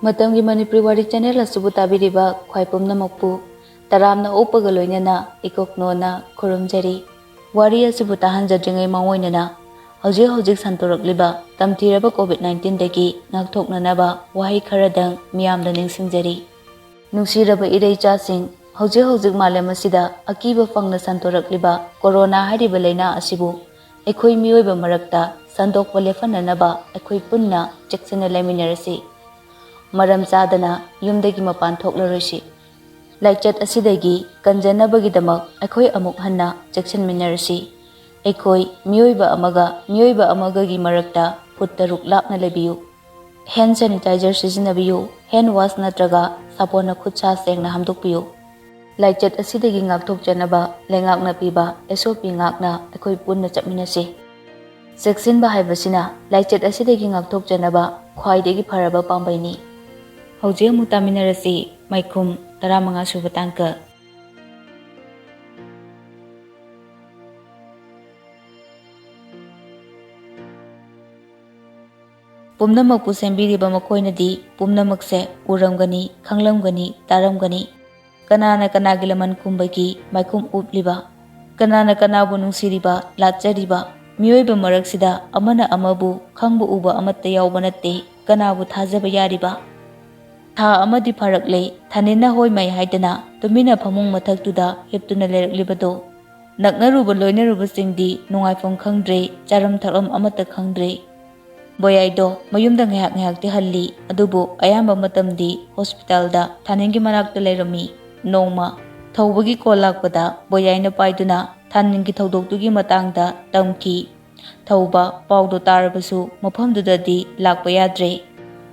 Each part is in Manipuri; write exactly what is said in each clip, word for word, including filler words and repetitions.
ꯃꯇꯝꯒꯤ ꯃꯅꯤꯄꯨꯔꯤ ꯋꯥꯔꯤ ꯆꯦꯅꯦꯜ ꯑꯁꯤꯕꯨ ꯇꯥꯕꯤꯔꯤꯕ ꯈ꯭ꯋꯥꯏ ꯄꯨꯝꯅꯃꯛꯄꯨ ꯇꯔꯥꯝꯅ ꯑꯣꯛꯄꯒ ꯂꯣꯏꯅꯅ ꯏꯀꯣꯛꯅꯣꯅ ꯈꯨꯔꯨꯝꯖꯔꯤ꯫ ꯋꯥꯔꯤ ꯑꯁꯤꯕꯨ ꯇꯥꯍꯟꯖꯗ꯭ꯔꯤꯉꯩ ꯃꯥꯡꯑꯣꯏꯅꯅ ꯍꯧꯖꯤꯛ ꯍꯧꯖꯤꯛ ꯁꯟꯗꯣꯔꯛꯂꯤꯕ ꯇꯝꯊꯤꯔꯕ ꯀꯣꯚꯤꯗ ꯅꯥꯏꯟꯇꯤꯟꯗꯒꯤ ꯉꯥꯛꯊꯣꯛꯅꯅꯕ ꯋꯥꯍꯩ ꯈꯔꯗꯪ ꯃꯤꯌꯥꯝꯗ ꯅꯤꯡꯁꯤꯡꯖꯔꯤ꯫ ꯅꯨꯡꯁꯤꯔꯕ ꯏꯔꯩꯆꯥꯁꯤꯡ, ꯍꯧꯖꯤꯛ ꯍꯧꯖꯤꯛ ꯃꯥꯂꯦꯝ ꯑꯁꯤꯗ ꯑꯀꯤꯕ ꯐꯪꯅ ꯁꯟꯗꯣꯔꯛꯂꯤꯕ ꯀꯣꯔꯣꯅꯥ ꯍꯥꯏꯔꯤꯕ ꯂꯥꯏꯅꯥ ꯑꯁꯤꯕꯨ ꯑꯩꯈꯣꯏ ꯃꯤꯑꯣꯏꯕ ꯃꯔꯛꯇ ꯁꯟꯗꯣꯛꯄ ꯂꯦꯞꯍꯟꯅꯅꯕ ꯑꯩꯈꯣꯏ ꯄꯨꯟꯅ ꯆꯦꯛꯁꯤꯟꯅ ꯂꯩꯃꯤꯟꯅꯔꯁꯤ꯫ ꯃꯔꯝ ꯆꯥꯗꯅ ꯌꯨꯝꯗꯒꯤ ꯃꯄꯥꯟ ꯊꯣꯛꯂꯔꯣꯏꯁꯤ꯫ ꯂꯥꯏꯆꯠ ꯑꯁꯤꯗꯒꯤ ꯀꯟꯖꯅꯕꯒꯤꯗꯃꯛ ꯑꯩꯈꯣꯏ ꯑꯃꯨꯛ ꯍꯟꯅ ꯆꯦꯛꯁꯤꯟꯃꯤꯟꯅꯔꯁꯤ꯫ ꯑꯩꯈꯣꯏ ꯃꯤꯑꯣꯏꯕ ꯑꯃꯒ ꯃꯤꯑꯣꯏꯕ ꯑꯃꯒꯒꯤ ꯃꯔꯛꯇ ꯐꯨꯠ ꯇꯔꯨꯛ ꯂꯥꯞꯅ ꯂꯩꯕꯤꯌꯨ꯫ ꯍꯦꯟ ꯁꯦꯅꯤꯇꯥꯏꯖꯔ ꯁꯤꯖꯤꯟꯅꯕꯤꯌꯨ꯫ ꯍꯦꯟ ꯋꯥꯁ ꯅꯠꯇ꯭ꯔꯒ ꯁꯥꯄꯣꯟꯅ ꯈꯨꯠ ꯁꯥ ꯁꯦꯡꯅ ꯍꯥꯝꯗꯣꯛꯄꯤꯌꯨ꯫ ꯂꯥꯏꯆꯠ ꯑꯁꯤꯗꯒꯤ ꯉꯥꯛꯊꯣꯛꯆꯅꯕ ꯂꯩꯉꯥꯛꯅ ꯄꯤꯕ ꯑꯦꯁ ꯑꯣ ꯄꯤ ꯉꯥꯛꯅ ꯑꯩꯈꯣꯏ ꯄꯨꯟꯅ ꯆꯠꯃꯤꯟꯅꯁꯤ꯫ ꯆꯦꯛꯁꯤꯟꯕ ꯍꯥꯏꯕꯁꯤꯅ ꯂꯥꯏꯆꯠ ꯑꯁꯤꯗꯒꯤ ꯉꯥꯛꯊꯣꯛꯆꯅꯕ ꯈ꯭ꯋꯥꯏꯗꯒꯤ ꯐꯔꯕ ꯄꯥꯝꯕꯩꯅꯤ꯫ ꯍꯧꯖꯤꯛ ꯑꯃꯨꯛ ꯇꯥꯃꯤꯟꯅꯔꯁꯤ ꯃꯥꯏꯈꯨꯝ ꯇꯔꯥꯃꯉꯥ ꯁꯨꯕ ꯇꯥꯡꯀꯛ꯫ ꯄꯨꯝꯅꯃꯛꯄꯨ ꯁꯦꯝꯕꯤꯔꯤꯕ ꯃꯈꯣꯏꯅꯗꯤ ꯄꯨꯝꯅꯃꯛꯁꯦ ꯎꯔꯝꯒꯅꯤ, ꯈꯪꯂꯝꯒꯅꯤ, ꯇꯥꯔꯝꯒꯅꯤ꯫ ꯀꯅꯥꯅ ꯀꯅꯥꯒꯤ ꯂꯃꯟ ꯈꯨꯝꯕꯒꯤ ꯃꯥꯏꯈꯨꯝ ꯎꯞꯂꯤꯕ? ꯀꯅꯥꯅ ꯀꯅꯥꯕꯨ ꯅꯨꯡꯁꯤꯔꯤꯕ, ꯂꯥꯠꯆꯔꯤꯕ? ꯃꯤꯑꯣꯏꯕ ꯃꯔꯛꯁꯤꯗ ꯑꯃꯅ ꯑꯃꯕꯨ ꯈꯪꯕ ꯎꯕ ꯑꯃꯠꯇ ꯌꯥꯎꯕ ꯅꯠꯇꯦ꯫ ꯀꯅꯥꯕꯨ ꯊꯥꯖꯕ ꯌꯥꯔꯤꯕ? ꯊꯥ ꯑꯃꯗꯤ ꯐꯥꯔꯛꯂꯦ, ꯊꯥꯅꯤꯟꯅ ꯍꯣꯏ ꯃꯩ ꯍꯥꯏꯗꯅ ꯇꯨꯃꯤꯟꯅ ꯐꯃꯨꯡ ꯃꯊꯛꯇꯨꯗ ꯍꯤꯞꯇꯨꯅ ꯂꯩꯔꯛꯂꯤꯕꯗꯣ꯫ ꯅꯛꯅꯔꯨꯕ ꯂꯣꯏꯅꯔꯨꯕꯁꯤꯡꯗꯤ ꯅꯨꯡꯉꯥꯏꯐꯝ ꯈꯪꯗ꯭ꯔꯦ, ꯆꯥꯔꯝ ꯊꯛꯂꯝ ꯑꯃꯠꯇ ꯈꯪꯗ꯭ꯔꯦ꯫ ꯕꯣꯌꯥꯏꯗꯣ ꯃꯌꯨꯝꯗ ꯉꯥꯏꯍꯥꯛ ꯉꯥꯏꯍꯥꯛꯇꯤ ꯍꯜꯂꯤ, ꯑꯗꯨꯕꯨ ꯑꯌꯥꯝꯕ ꯃꯇꯝꯗꯤ ꯍꯣꯁꯄꯤꯇꯥꯜꯗ ꯊꯥꯅꯤꯟꯒꯤ ꯃꯅꯥꯛꯇ ꯂꯩꯔꯝꯃꯤ꯫ ꯅꯣꯡꯃ ꯊꯧꯕꯒꯤ ꯀꯣꯜ ꯂꯥꯛꯄꯗ ꯕꯣꯌꯥꯏꯅ ꯄꯥꯏꯗꯨꯅ ꯊꯥꯅꯤꯟꯒꯤ ꯊꯧꯗꯣꯛꯇꯨꯒꯤ ꯃꯇꯥꯡꯗ ꯇꯝꯈꯤ꯫ ꯊꯧꯕ ꯄꯥꯎꯗꯣ ꯇꯥꯔꯕꯁꯨ ꯃꯐꯝꯗꯨꯗꯗꯤ ꯂꯥꯛꯄ ꯌꯥꯗ꯭ꯔꯦ꯫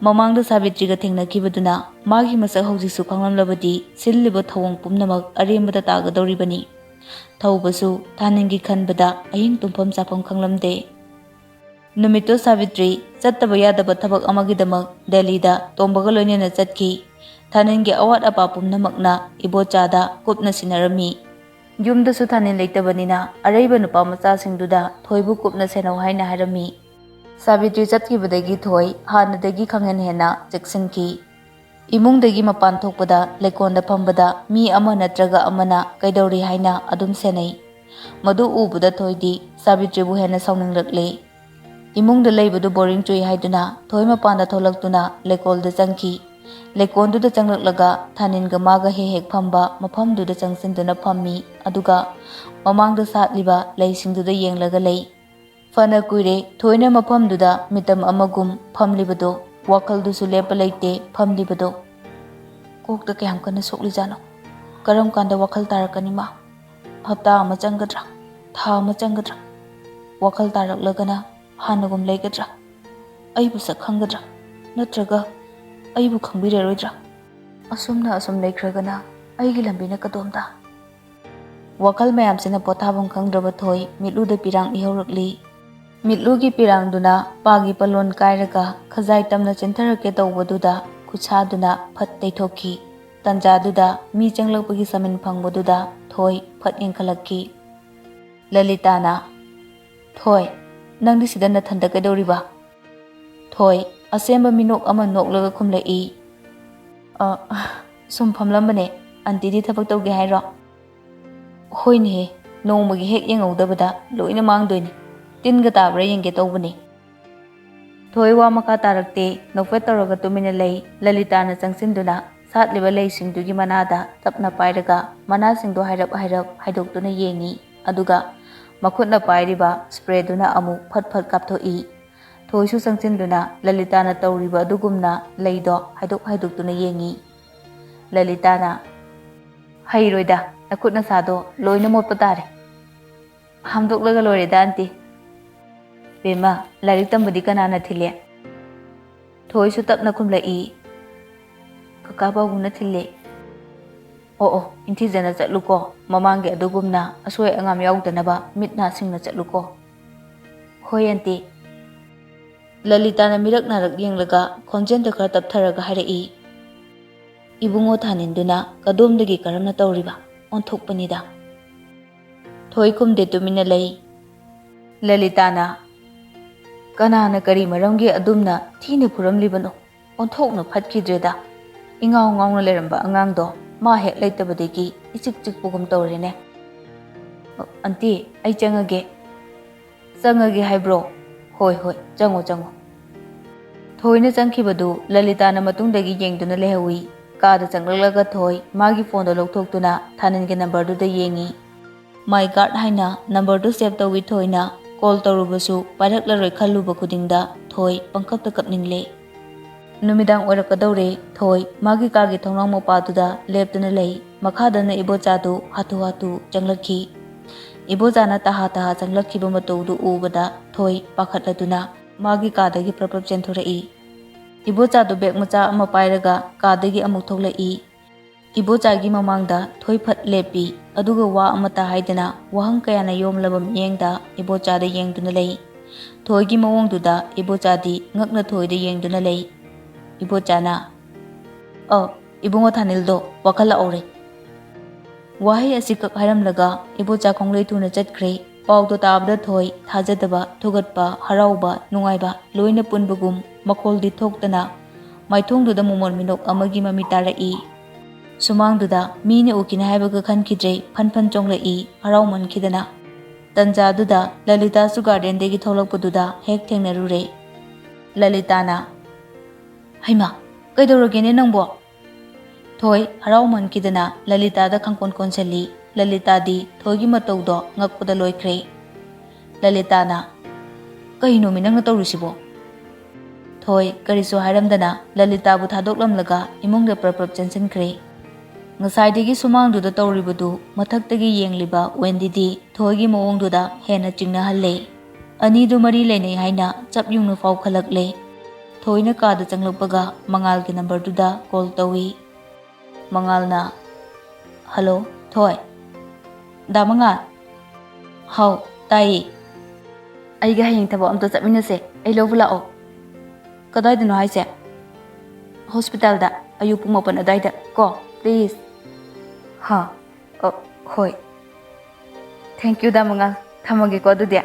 ꯃꯃꯥꯡꯗ ꯁꯥꯕꯤꯇ꯭ꯔꯤꯒ ꯊꯦꯡꯅꯈꯤꯕꯗꯨꯅ ꯃꯥꯒꯤ ꯃꯁꯛ ꯍꯧꯖꯤꯛꯁꯨ ꯈꯪꯂꯝꯂꯕꯗꯤ ꯁꯤꯜꯂꯤꯕ ꯊꯧꯑꯣꯡ ꯄꯨꯝꯅꯃꯛ ꯑꯔꯦꯝꯕꯗ ꯇꯥꯒꯗꯧꯔꯤꯕꯅꯤ꯫ ꯊꯧꯕꯁꯨ ꯊꯥꯅꯤꯟꯒꯤ ꯈꯟꯕꯗ ꯑꯍꯤꯡ ꯇꯨꯝꯐꯝ ꯆꯥꯐꯝ ꯈꯪꯂꯝꯗꯦ꯫ ꯅꯨꯃꯤꯠꯇꯨ ꯁꯥꯕꯤꯇ꯭ꯔꯤ ꯆꯠꯇꯕ ꯌꯥꯗꯕ ꯊꯕꯛ ꯑꯃꯒꯤꯗꯃꯛ ꯗꯦꯜꯂꯤꯗ ꯇꯣꯝꯕꯒ ꯂꯣꯏꯅꯅ ꯆꯠꯈꯤ꯫ ꯊꯥꯅꯤꯟꯒꯤ ꯑꯋꯥꯠ ꯑꯄꯥ ꯄꯨꯝꯅꯃꯛꯅ ꯏꯕꯣꯆꯥꯗ ꯀꯨꯞꯅ ꯁꯤꯟꯅꯔꯝꯃꯤ꯫ ꯌꯨꯝꯗꯁꯨ ꯊꯥꯅꯤꯟ ꯂꯩꯇꯕꯅꯤꯅ ꯑꯔꯩꯕ ꯅꯨꯄꯥ ꯃꯆꯥꯁꯤꯡꯗꯨꯗ ꯊꯣꯏꯕꯨ ꯀꯨꯞꯅ ꯁꯦꯟꯅꯧ ꯍꯥꯏꯅ ꯍꯥꯏꯔꯝꯃꯤ꯫ ꯁꯥꯕꯤꯇ꯭ꯔꯤ ꯆꯠꯈꯤꯕꯗꯒꯤ ꯊꯣꯏ ꯍꯥꯟꯅꯗꯒꯤ ꯈꯪꯍꯦꯟ ꯍꯦꯟꯅ ꯆꯦꯛꯁꯤꯟꯈꯤ꯫ ꯏꯃꯨꯡꯗꯒꯤ ꯃꯄꯥꯟ ꯊꯣꯛꯄꯗ ꯂꯩꯀꯣꯜꯗ ꯐꯝꯕꯗ ꯃꯤ ꯑꯃ ꯅꯠꯇ꯭ꯔꯒ ꯑꯃꯅ ꯀꯩꯗꯧꯔꯤ ꯍꯥꯏꯅ ꯑꯗꯨꯝ ꯁꯦꯟꯅꯩ꯫ ꯃꯗꯨ ꯎꯕꯗ ꯊꯣꯏꯗꯤ ꯁꯥꯕꯤꯇ꯭ꯔꯤꯕꯨ ꯍꯦꯟꯅ ꯁꯥꯎꯅꯤꯡꯂꯛꯂꯦ꯫ ꯏꯃꯨꯡꯗ ꯂꯩꯕꯗꯨ ꯕꯣꯔꯤꯡ ꯆꯨꯏ ꯍꯥꯏꯗꯨꯅ ꯊꯣꯏ ꯃꯄꯥꯟꯗ ꯊꯣꯛꯂꯛꯇꯨꯅ ꯂꯩꯀꯣꯜꯗ ꯆꯪꯈꯤ꯫ ꯂꯩꯀꯣꯜꯗꯨꯗ ꯆꯪꯂꯛꯂꯒ ꯊꯥꯅꯤꯟꯒ ꯃꯥꯒ ꯍꯦꯛ ꯍꯦꯛ ꯐꯝꯕ ꯃꯐꯝꯗꯨꯗ ꯆꯪꯁꯤꯟꯗꯨꯅ ꯐꯝꯃꯤ, ꯑꯗꯨꯒ ꯃꯃꯥꯡꯗ ꯁꯥꯠꯂꯤꯕ ꯂꯩꯁꯤꯡꯗꯨꯗ ꯌꯦꯡꯂꯒ ꯂꯩ꯫ ꯐꯅ ꯀꯨꯏꯔꯦ ꯊꯣꯏꯅ ꯃꯐꯝꯗꯨꯗ ꯃꯤꯇꯝ ꯑꯃꯒꯨꯝ ꯐꯝꯂꯤꯕꯗꯣ, ꯋꯥꯈꯜꯗꯨꯁꯨ ꯂꯦꯞꯄ ꯂꯩꯇꯦ ꯐꯝꯂꯤꯕꯗꯣ꯫ ꯀꯣꯛꯇ ꯀꯌꯥꯝ ꯀꯟꯅ ꯁꯣꯛꯂꯤꯖꯥꯠꯅꯣ? ꯀꯔꯝ ꯀꯥꯟꯗ ꯋꯥꯈꯜ ꯇꯥꯔꯛꯀꯅꯤ ꯃꯥ? ꯍꯞꯇꯥ ꯑꯃ ꯆꯪꯒꯗ꯭ꯔꯥ? ꯊꯥ ꯑꯃ ꯆꯪꯒꯗ꯭ꯔꯥ? ꯋꯥꯈꯜ ꯇꯥꯔꯛꯂꯒꯅ ꯍꯥꯟꯅꯒꯨꯝ ꯂꯩꯒꯗ꯭ꯔꯥ? ꯑꯩꯕꯨ ꯁꯛ ꯈꯪꯒꯗ꯭ꯔꯥ? ꯅꯠꯇ꯭ꯔꯒ ꯑꯩꯕꯨ ꯈꯪꯕꯤꯔꯔꯣꯏꯗ꯭ꯔꯥ? ꯑꯁꯨꯝꯅ ꯑꯁꯨꯝ ꯂꯩꯈ꯭ꯔꯒꯅ ꯑꯩꯒꯤ ꯂꯝꯕꯤꯅ ꯀꯗꯣꯝꯗ? ꯋꯥꯈꯜ ꯃꯌꯥꯝꯁꯤꯅ ꯄꯣꯊꯥꯐꯝ ꯈꯪꯗ꯭ꯔꯕ ꯊꯣꯏ ꯃꯤꯠꯂꯨꯗ ꯄꯤꯔꯥꯡ ꯏꯍꯧꯔꯛꯂꯤ꯫ ꯃꯤꯠꯂꯨꯒꯤ ꯄꯤꯔꯥꯡꯗꯨꯅ ꯄꯥꯒꯤ ꯄꯂꯣꯟ ꯀꯥꯏꯔꯒ ꯈꯖꯥꯏ ꯇꯝꯅ ꯆꯦꯟꯊꯔꯛꯀꯦ ꯇꯧꯕꯗꯨꯗ ꯈꯨꯠꯁꯥꯗꯨꯅ ꯐꯠ ꯇꯩꯊꯣꯛꯈꯤ꯫ ꯇꯟꯖꯥꯗꯨꯗ ꯃꯤ ꯆꯪꯂꯛꯄꯒꯤ ꯁꯃꯤꯟ ꯐꯪꯕꯗꯨꯗ ꯊꯣꯏ ꯐꯠ ꯌꯦꯡꯈꯠꯂꯛꯈꯤ꯫ ꯂꯂꯤꯇꯥꯅ, "ꯊꯣꯏ, ꯅꯪꯗꯤ ꯁꯤꯗ ꯅꯊꯟꯗ ꯀꯩꯗꯧꯔꯤꯕ?" ꯊꯣꯏ ꯑꯁꯦꯝꯕ ꯃꯤꯅꯣꯛ ꯑꯃ ꯅꯣꯛꯂꯒ ꯈꯨꯝꯂꯛꯏ, "ꯑ, ꯁꯨꯝ ꯐꯝꯂꯝꯕꯅꯦ꯫ ꯑꯟꯇꯤꯗꯤ ꯊꯕꯛ ꯇꯧꯒꯦ ꯍꯥꯏꯔꯣ?" "ꯍꯣꯏꯅꯦꯍꯦ, ꯅꯣꯡꯃꯒꯤ ꯍꯦꯛ ꯌꯦꯡꯍꯧꯗꯕꯗ ꯂꯣꯏꯅ ꯃꯥꯡꯗꯣꯏꯅꯤ꯫ ꯇꯤꯟꯒ ꯇꯥꯕ꯭ꯔꯥ ꯌꯦꯡꯒꯦ ꯇꯧꯕꯅꯤ꯫" ꯊꯣꯏ ꯋꯥ ꯃꯈꯥ ꯇꯥꯔꯛꯇꯦ, ꯅꯣꯛꯐꯦꯠ ꯇꯧꯔꯒ ꯇꯨꯃꯤꯟꯅ ꯂꯩ꯫ ꯂꯂꯤꯇꯥꯅ ꯆꯪꯁꯤꯟꯗꯨꯅ ꯁꯥꯠꯂꯤꯕ ꯂꯩꯁꯤꯡꯗꯨꯒꯤ ꯃꯅꯥꯗ ꯇꯞꯅ ꯄꯥꯏꯔꯒ ꯃꯅꯥꯁꯤꯡꯗꯨ ꯍꯥꯏꯔꯞ ꯍꯥꯏꯔꯞ ꯍꯥꯏꯗꯣꯛꯇꯨꯅ ꯌꯦꯡꯉꯤ꯫ ꯑꯗꯨꯒ ꯃꯈꯨꯠꯅ ꯄꯥꯏꯔꯤꯕ ꯁ꯭ꯄ꯭ꯔꯦꯗꯨꯅ ꯑꯃꯨꯛ ꯐꯠ ꯐꯠ ꯀꯥꯞꯊꯣꯛꯏ꯫ ꯊꯣꯏꯁꯨ ꯆꯪꯁꯤꯟꯗꯨꯅ ꯂꯂꯤꯇꯥꯅ ꯇꯧꯔꯤꯕ ꯑꯗꯨꯒꯨꯝꯅ ꯂꯩꯗꯣ ꯍꯥꯏꯗꯣꯛ ꯍꯥꯏꯗꯣꯛꯇꯨꯅ ꯌꯦꯡꯉꯤ꯫ ꯂꯂꯤꯇꯥꯅ, "ꯍꯩꯔꯣꯏꯗ, ꯅꯈꯨꯠ ꯅꯁꯥꯗꯣ ꯂꯣꯏꯅ ꯃꯣꯠꯄ ꯇꯥꯔꯦ꯫" "ꯍꯥꯝꯗꯣꯛꯂꯒ ꯂꯣꯏꯔꯦꯗ, ꯑꯟꯇꯤ꯫" "ꯕꯦꯝꯃ, ꯂꯥꯏꯔꯤꯛ ꯇꯝꯕꯗꯤ ꯀꯅꯥꯅ ꯊꯤꯜꯂꯦ?" ꯊꯣꯏꯁꯨ ꯇꯞꯅ ꯈꯨꯝꯂꯛꯏ, "ꯀꯀꯥ ꯕꯥꯕꯨꯅ ꯊꯤꯜꯂꯦ꯫" "ꯑꯣ ꯑꯣ, ꯏꯪꯊꯤꯖꯅ ꯆꯠꯂꯨꯀꯣ, ꯃꯃꯥꯡꯒꯤ ꯑꯗꯨꯒꯨꯝꯅ ꯑꯁꯣꯏ ꯑꯉꯥꯝ ꯌꯥꯎꯗꯅꯕ ꯃꯤꯠ ꯅꯥ ꯁꯤꯡꯅ ꯆꯠꯂꯨꯀꯣ꯫" "ꯍꯣꯏ, ꯑꯟꯇꯤ꯫" ꯂꯂꯤꯇꯥꯅ ꯃꯤꯔꯛ ꯅꯥꯔꯛ ꯌꯦꯡꯂꯒ ꯈꯣꯟꯖꯦꯜꯗ ꯈꯔ ꯇꯞꯊꯔꯒ ꯍꯥꯏꯔꯛꯏ, "ꯏꯕꯨꯡꯉꯣ ꯊꯥꯅꯤꯟꯗꯨꯅ ꯀꯗꯣꯝꯗꯒꯤ ꯀꯔꯝꯅ ꯇꯧꯔꯤꯕ? ꯑꯣꯟꯊꯣꯛꯄꯅꯤꯗ꯫" ꯊꯣꯏ ꯈꯨꯝꯗꯦ, ꯇꯨꯃꯤꯟꯅ ꯂꯩ꯫ ꯂꯂꯤꯇꯥꯅ, ꯀꯅꯥꯅ ꯀꯔꯤ ꯃꯔꯝꯒꯤ ꯑꯗꯨꯝꯅ ꯊꯤꯅ ꯐꯨꯔꯝꯂꯤꯕꯅꯣ? ꯑꯣꯟꯊꯣꯛꯅ ꯐꯠꯈꯤꯗ꯭ꯔꯦꯗ꯫ ꯏꯉꯥꯎ ꯉꯥꯎꯅ ꯂꯩꯔꯝꯕ ꯑꯉꯥꯡꯗꯣ ꯃꯥ ꯍꯦꯛ ꯂꯩꯇꯕꯗꯒꯤ ꯏꯆꯤꯛ ꯆꯤꯛꯄꯒꯨꯝ ꯇꯧꯔꯦꯅꯦ꯫ "ꯑꯟꯇꯤ, ꯑꯩ ꯆꯪꯉꯒꯦ꯫" "ꯆꯪꯉꯒꯦ ꯍꯥꯏꯕ꯭ꯔꯣ? ꯍꯣꯏ, ꯍꯣꯏ, ꯆꯪꯉꯣ, ꯆꯪꯉꯣ꯫" ꯊꯣꯏꯅ ꯆꯪꯈꯤꯕꯗꯨ ꯂꯂꯤꯇꯥꯅ ꯃꯇꯨꯡꯗꯒꯤ ꯌꯦꯡꯗꯨꯅ ꯂꯩꯍꯧꯏ꯫ ꯀꯥꯗ ꯆꯪꯂꯛꯂꯒ ꯊꯣꯏ ꯃꯥꯒꯤ ꯐꯣꯟꯗꯣ ꯂꯧꯊꯣꯛꯇꯨꯅ ꯊꯥꯅꯤꯜꯒꯤ ꯅꯝꯕꯔꯗꯨꯗ ꯌꯦꯡꯉꯤ꯫ "My God" ꯍꯥꯏꯅ ꯅꯝꯕꯔꯗꯨ ꯁꯦꯚ ꯇꯧꯏ ꯊꯣꯏꯅ꯫ ꯀꯣꯜ ꯇꯧꯔꯨꯕꯁꯨ ꯄꯥꯏꯔꯛꯂꯔꯣꯏ ꯈꯜꯂꯨꯕ ꯈꯨꯗꯤꯡꯗ ꯊꯣꯏ ꯄꯪꯀꯞꯇ ꯀꯞꯅꯤꯡꯂꯦ꯫ ꯅꯨꯃꯤꯗꯥꯡ ꯑꯣꯏꯔꯛꯀꯗꯧꯔꯦ꯫ ꯊꯣꯏ ꯃꯥꯒꯤ ꯀꯥꯒꯤ ꯊꯣꯡꯅꯥꯎ ꯃꯄꯥꯗꯨꯗ ꯂꯦꯞꯇꯨꯅ ꯂꯩ꯫ ꯃꯈꯥꯗꯅ ꯏꯕꯣꯆꯥꯗꯨ ꯍꯥꯊꯨ ꯍꯥꯊꯨ ꯆꯪꯂꯛꯈꯤ꯫ ꯏꯕꯣꯆꯥꯅ ꯇꯍꯥ ꯇꯍꯥ ꯆꯪꯂꯛꯈꯤꯕ ꯃꯇꯧꯗꯨ ꯎꯕꯗ ꯊꯣꯏ ꯄꯥꯈꯠꯂꯗꯨꯅ ꯃꯥꯒꯤ ꯀꯥꯗꯒꯤ ꯄ꯭ꯔꯞ ꯄ꯭ꯔꯞ ꯆꯦꯟꯊꯣꯔꯛꯏ꯫ ꯏꯕꯣꯆꯥꯗꯨ ꯕꯦꯒ ꯃꯆꯥ ꯑꯃ ꯄꯥꯏꯔꯒ ꯀꯥꯗꯒꯤ ꯑꯃꯨꯛ ꯊꯣꯛꯂꯛꯏ꯫ ꯏꯕꯣꯆꯥꯒꯤ ꯃꯃꯥꯡꯗ ꯊꯣꯏ ꯐꯠ ꯂꯦꯞꯄꯤ, ꯑꯗꯨꯒ ꯋꯥ ꯑꯃꯠꯇ ꯍꯥꯏꯗꯅ ꯋꯥꯍꯪ ꯀꯌꯥꯅ ꯌꯣꯝꯂꯕ ꯃꯤꯠꯌꯦꯡꯗ ꯏꯕꯣꯆꯥꯗ ꯌꯦꯡꯗꯨꯅ ꯂꯩ꯫ ꯊꯣꯏꯒꯤ ꯃꯑꯣꯡꯗꯨꯗ ꯏꯕꯣꯆꯥꯗꯤ ꯉꯛꯅ ꯊꯣꯏꯗ ꯌꯦꯡꯗꯨꯅ ꯂꯩ꯫ ꯏꯕꯣꯆꯥꯅ, "ꯑ, ꯏꯕꯨꯡꯉꯣ ꯊꯥꯅꯤꯜꯗꯣ ꯋꯥꯈꯜ ꯂꯥꯛꯍꯧꯔꯦ꯫" ꯋꯥꯍꯩ ꯑꯁꯤꯈꯛ ꯍꯥꯏꯔꯝꯂꯒ ꯏꯕꯣꯆꯥ ꯈꯣꯡꯂꯩ ꯊꯨꯅ ꯆꯠꯈ꯭ꯔꯦ꯫ ꯄꯥꯎꯗꯣ ꯇꯥꯕꯗ ꯊꯣꯏ ꯊꯥꯖꯗꯕ, ꯊꯨꯒꯠꯄ, ꯍꯔꯥꯎꯕ, ꯅꯨꯡꯉꯥꯏꯕ ꯂꯣꯏꯅ ꯄꯨꯟꯕꯒꯨꯝ ꯃꯈꯣꯜꯗꯤ ꯊꯣꯛꯇꯅ ꯃꯥꯏꯊꯣꯡꯗꯨꯗ ꯃꯣꯃꯣꯟ ꯃꯤꯅꯣꯛ ꯑꯃꯒꯤ ꯃꯃꯤ ꯇꯥꯔꯛꯏ꯫ ꯁꯨꯃꯥꯡꯗꯨꯗ ꯃꯤꯅ ꯎꯈꯤꯅꯤ ꯍꯥꯏꯕꯒ ꯈꯟꯈꯤꯗ꯭ꯔꯦ, ꯐꯟ ꯐꯟ ꯆꯣꯡꯂꯛꯏ ꯍꯔꯥꯎꯃꯟꯈꯤꯗꯅ꯫ ꯇꯟꯖꯥꯗꯨꯗ ꯂꯂꯤꯇꯥꯁꯨ ꯒꯥꯔꯗꯦꯟꯗꯒꯤ ꯊꯣꯛꯂꯛꯄꯗꯨꯗ ꯍꯦꯛ ꯊꯦꯡꯅꯔꯨꯔꯦ꯫ ꯂꯂꯤꯇꯥꯅ, "ꯍꯩꯃꯥ, ꯀꯩꯗꯧꯔꯒꯦꯅꯦ ꯅꯪꯕꯣ?" ꯊꯣꯏ ꯍꯔꯥꯎꯃꯟꯈꯤꯗꯅ ꯂꯂꯤꯇꯥꯗ ꯈꯪꯀꯣꯟ ꯀꯣꯟꯁꯤꯜꯂꯤ꯫ ꯂꯂꯤꯇꯥꯗꯤ ꯊꯣꯏꯒꯤ ꯃꯇꯧꯗꯣ ꯉꯛꯄꯗ ꯂꯣꯏꯈ꯭ꯔꯦ꯫ ꯂꯂꯤꯇꯥꯅ, "ꯀꯩꯅꯣꯃꯤ ꯅꯪꯅ ꯇꯧꯔꯤꯁꯤꯕꯣ?" ꯊꯣꯏ ꯀꯔꯤꯁꯨ ꯍꯥꯏꯔꯝꯗꯅ ꯂꯂꯤꯇꯥꯕꯨ ꯊꯥꯗꯣꯛꯂꯝꯂꯒ ꯏꯃꯨꯡꯗ ꯄ꯭ꯔꯞ ꯄ꯭ꯔꯞ ꯆꯦꯟꯁꯤꯟꯈ꯭ꯔꯦ꯫ ꯉꯁꯥꯏꯗꯒꯤ ꯁꯨꯃꯥꯡꯗꯨꯗ ꯇꯧꯔꯤꯕꯗꯨ ꯃꯊꯛꯇꯒꯤ ꯌꯦꯡꯂꯤꯕ ꯋꯦꯟꯗꯤꯗꯤ ꯊꯣꯏꯒꯤ ꯃꯑꯣꯡꯗꯨꯗ ꯍꯦꯟꯅ ꯆꯤꯡꯅꯍꯜꯂꯦ꯫ ꯑꯅꯤꯗꯨ ꯃꯔꯤ ꯂꯩꯅꯩ ꯍꯥꯏꯅ ꯆꯞ ꯌꯨꯡꯅ ꯐꯥꯎꯈꯠꯂꯛꯂꯦ꯫ ꯊꯣꯏꯅ ꯀꯥꯗ ꯆꯪꯂꯛꯄꯒ ꯃꯉꯥꯜꯒꯤ ꯅꯝꯕꯔꯗꯨꯗ ꯀꯣꯜ ꯇꯧꯏ꯫ ꯃꯉꯥꯜꯅ, "ꯍꯜꯂꯣ, ꯊꯣꯏ꯫" "ꯗꯥ ꯃꯉꯥꯜ?" "ꯍꯥꯎ, ꯇꯥꯏꯌꯦ꯫" "ꯑꯩꯒ ꯍꯌꯦꯡ ꯊꯕꯛ ꯑꯝꯇ ꯆꯠꯃꯤꯟꯅꯁꯦ, ꯑꯩ ꯂꯧꯕ ꯂꯥꯛꯑꯣ꯫" "ꯀꯗꯥꯏꯗꯅꯣ ꯍꯥꯏꯁꯦ?" "ꯍꯣꯁꯄꯤꯇꯥꯜꯗ, ꯑꯌꯨꯛ ꯄꯨꯡ ꯃꯥꯄꯟ ꯑꯗꯥꯏꯗ ꯀꯣ, ꯄ꯭ꯂꯤꯖ꯫" "ꯍꯥ, ꯑ, ꯍꯣꯏ꯫ ꯊꯦꯡꯀ꯭ꯌꯨ ꯗꯥ ꯃꯉꯥꯜ, ꯊꯝꯃꯒꯦꯀꯣ ꯑꯗꯨꯗꯤ꯫"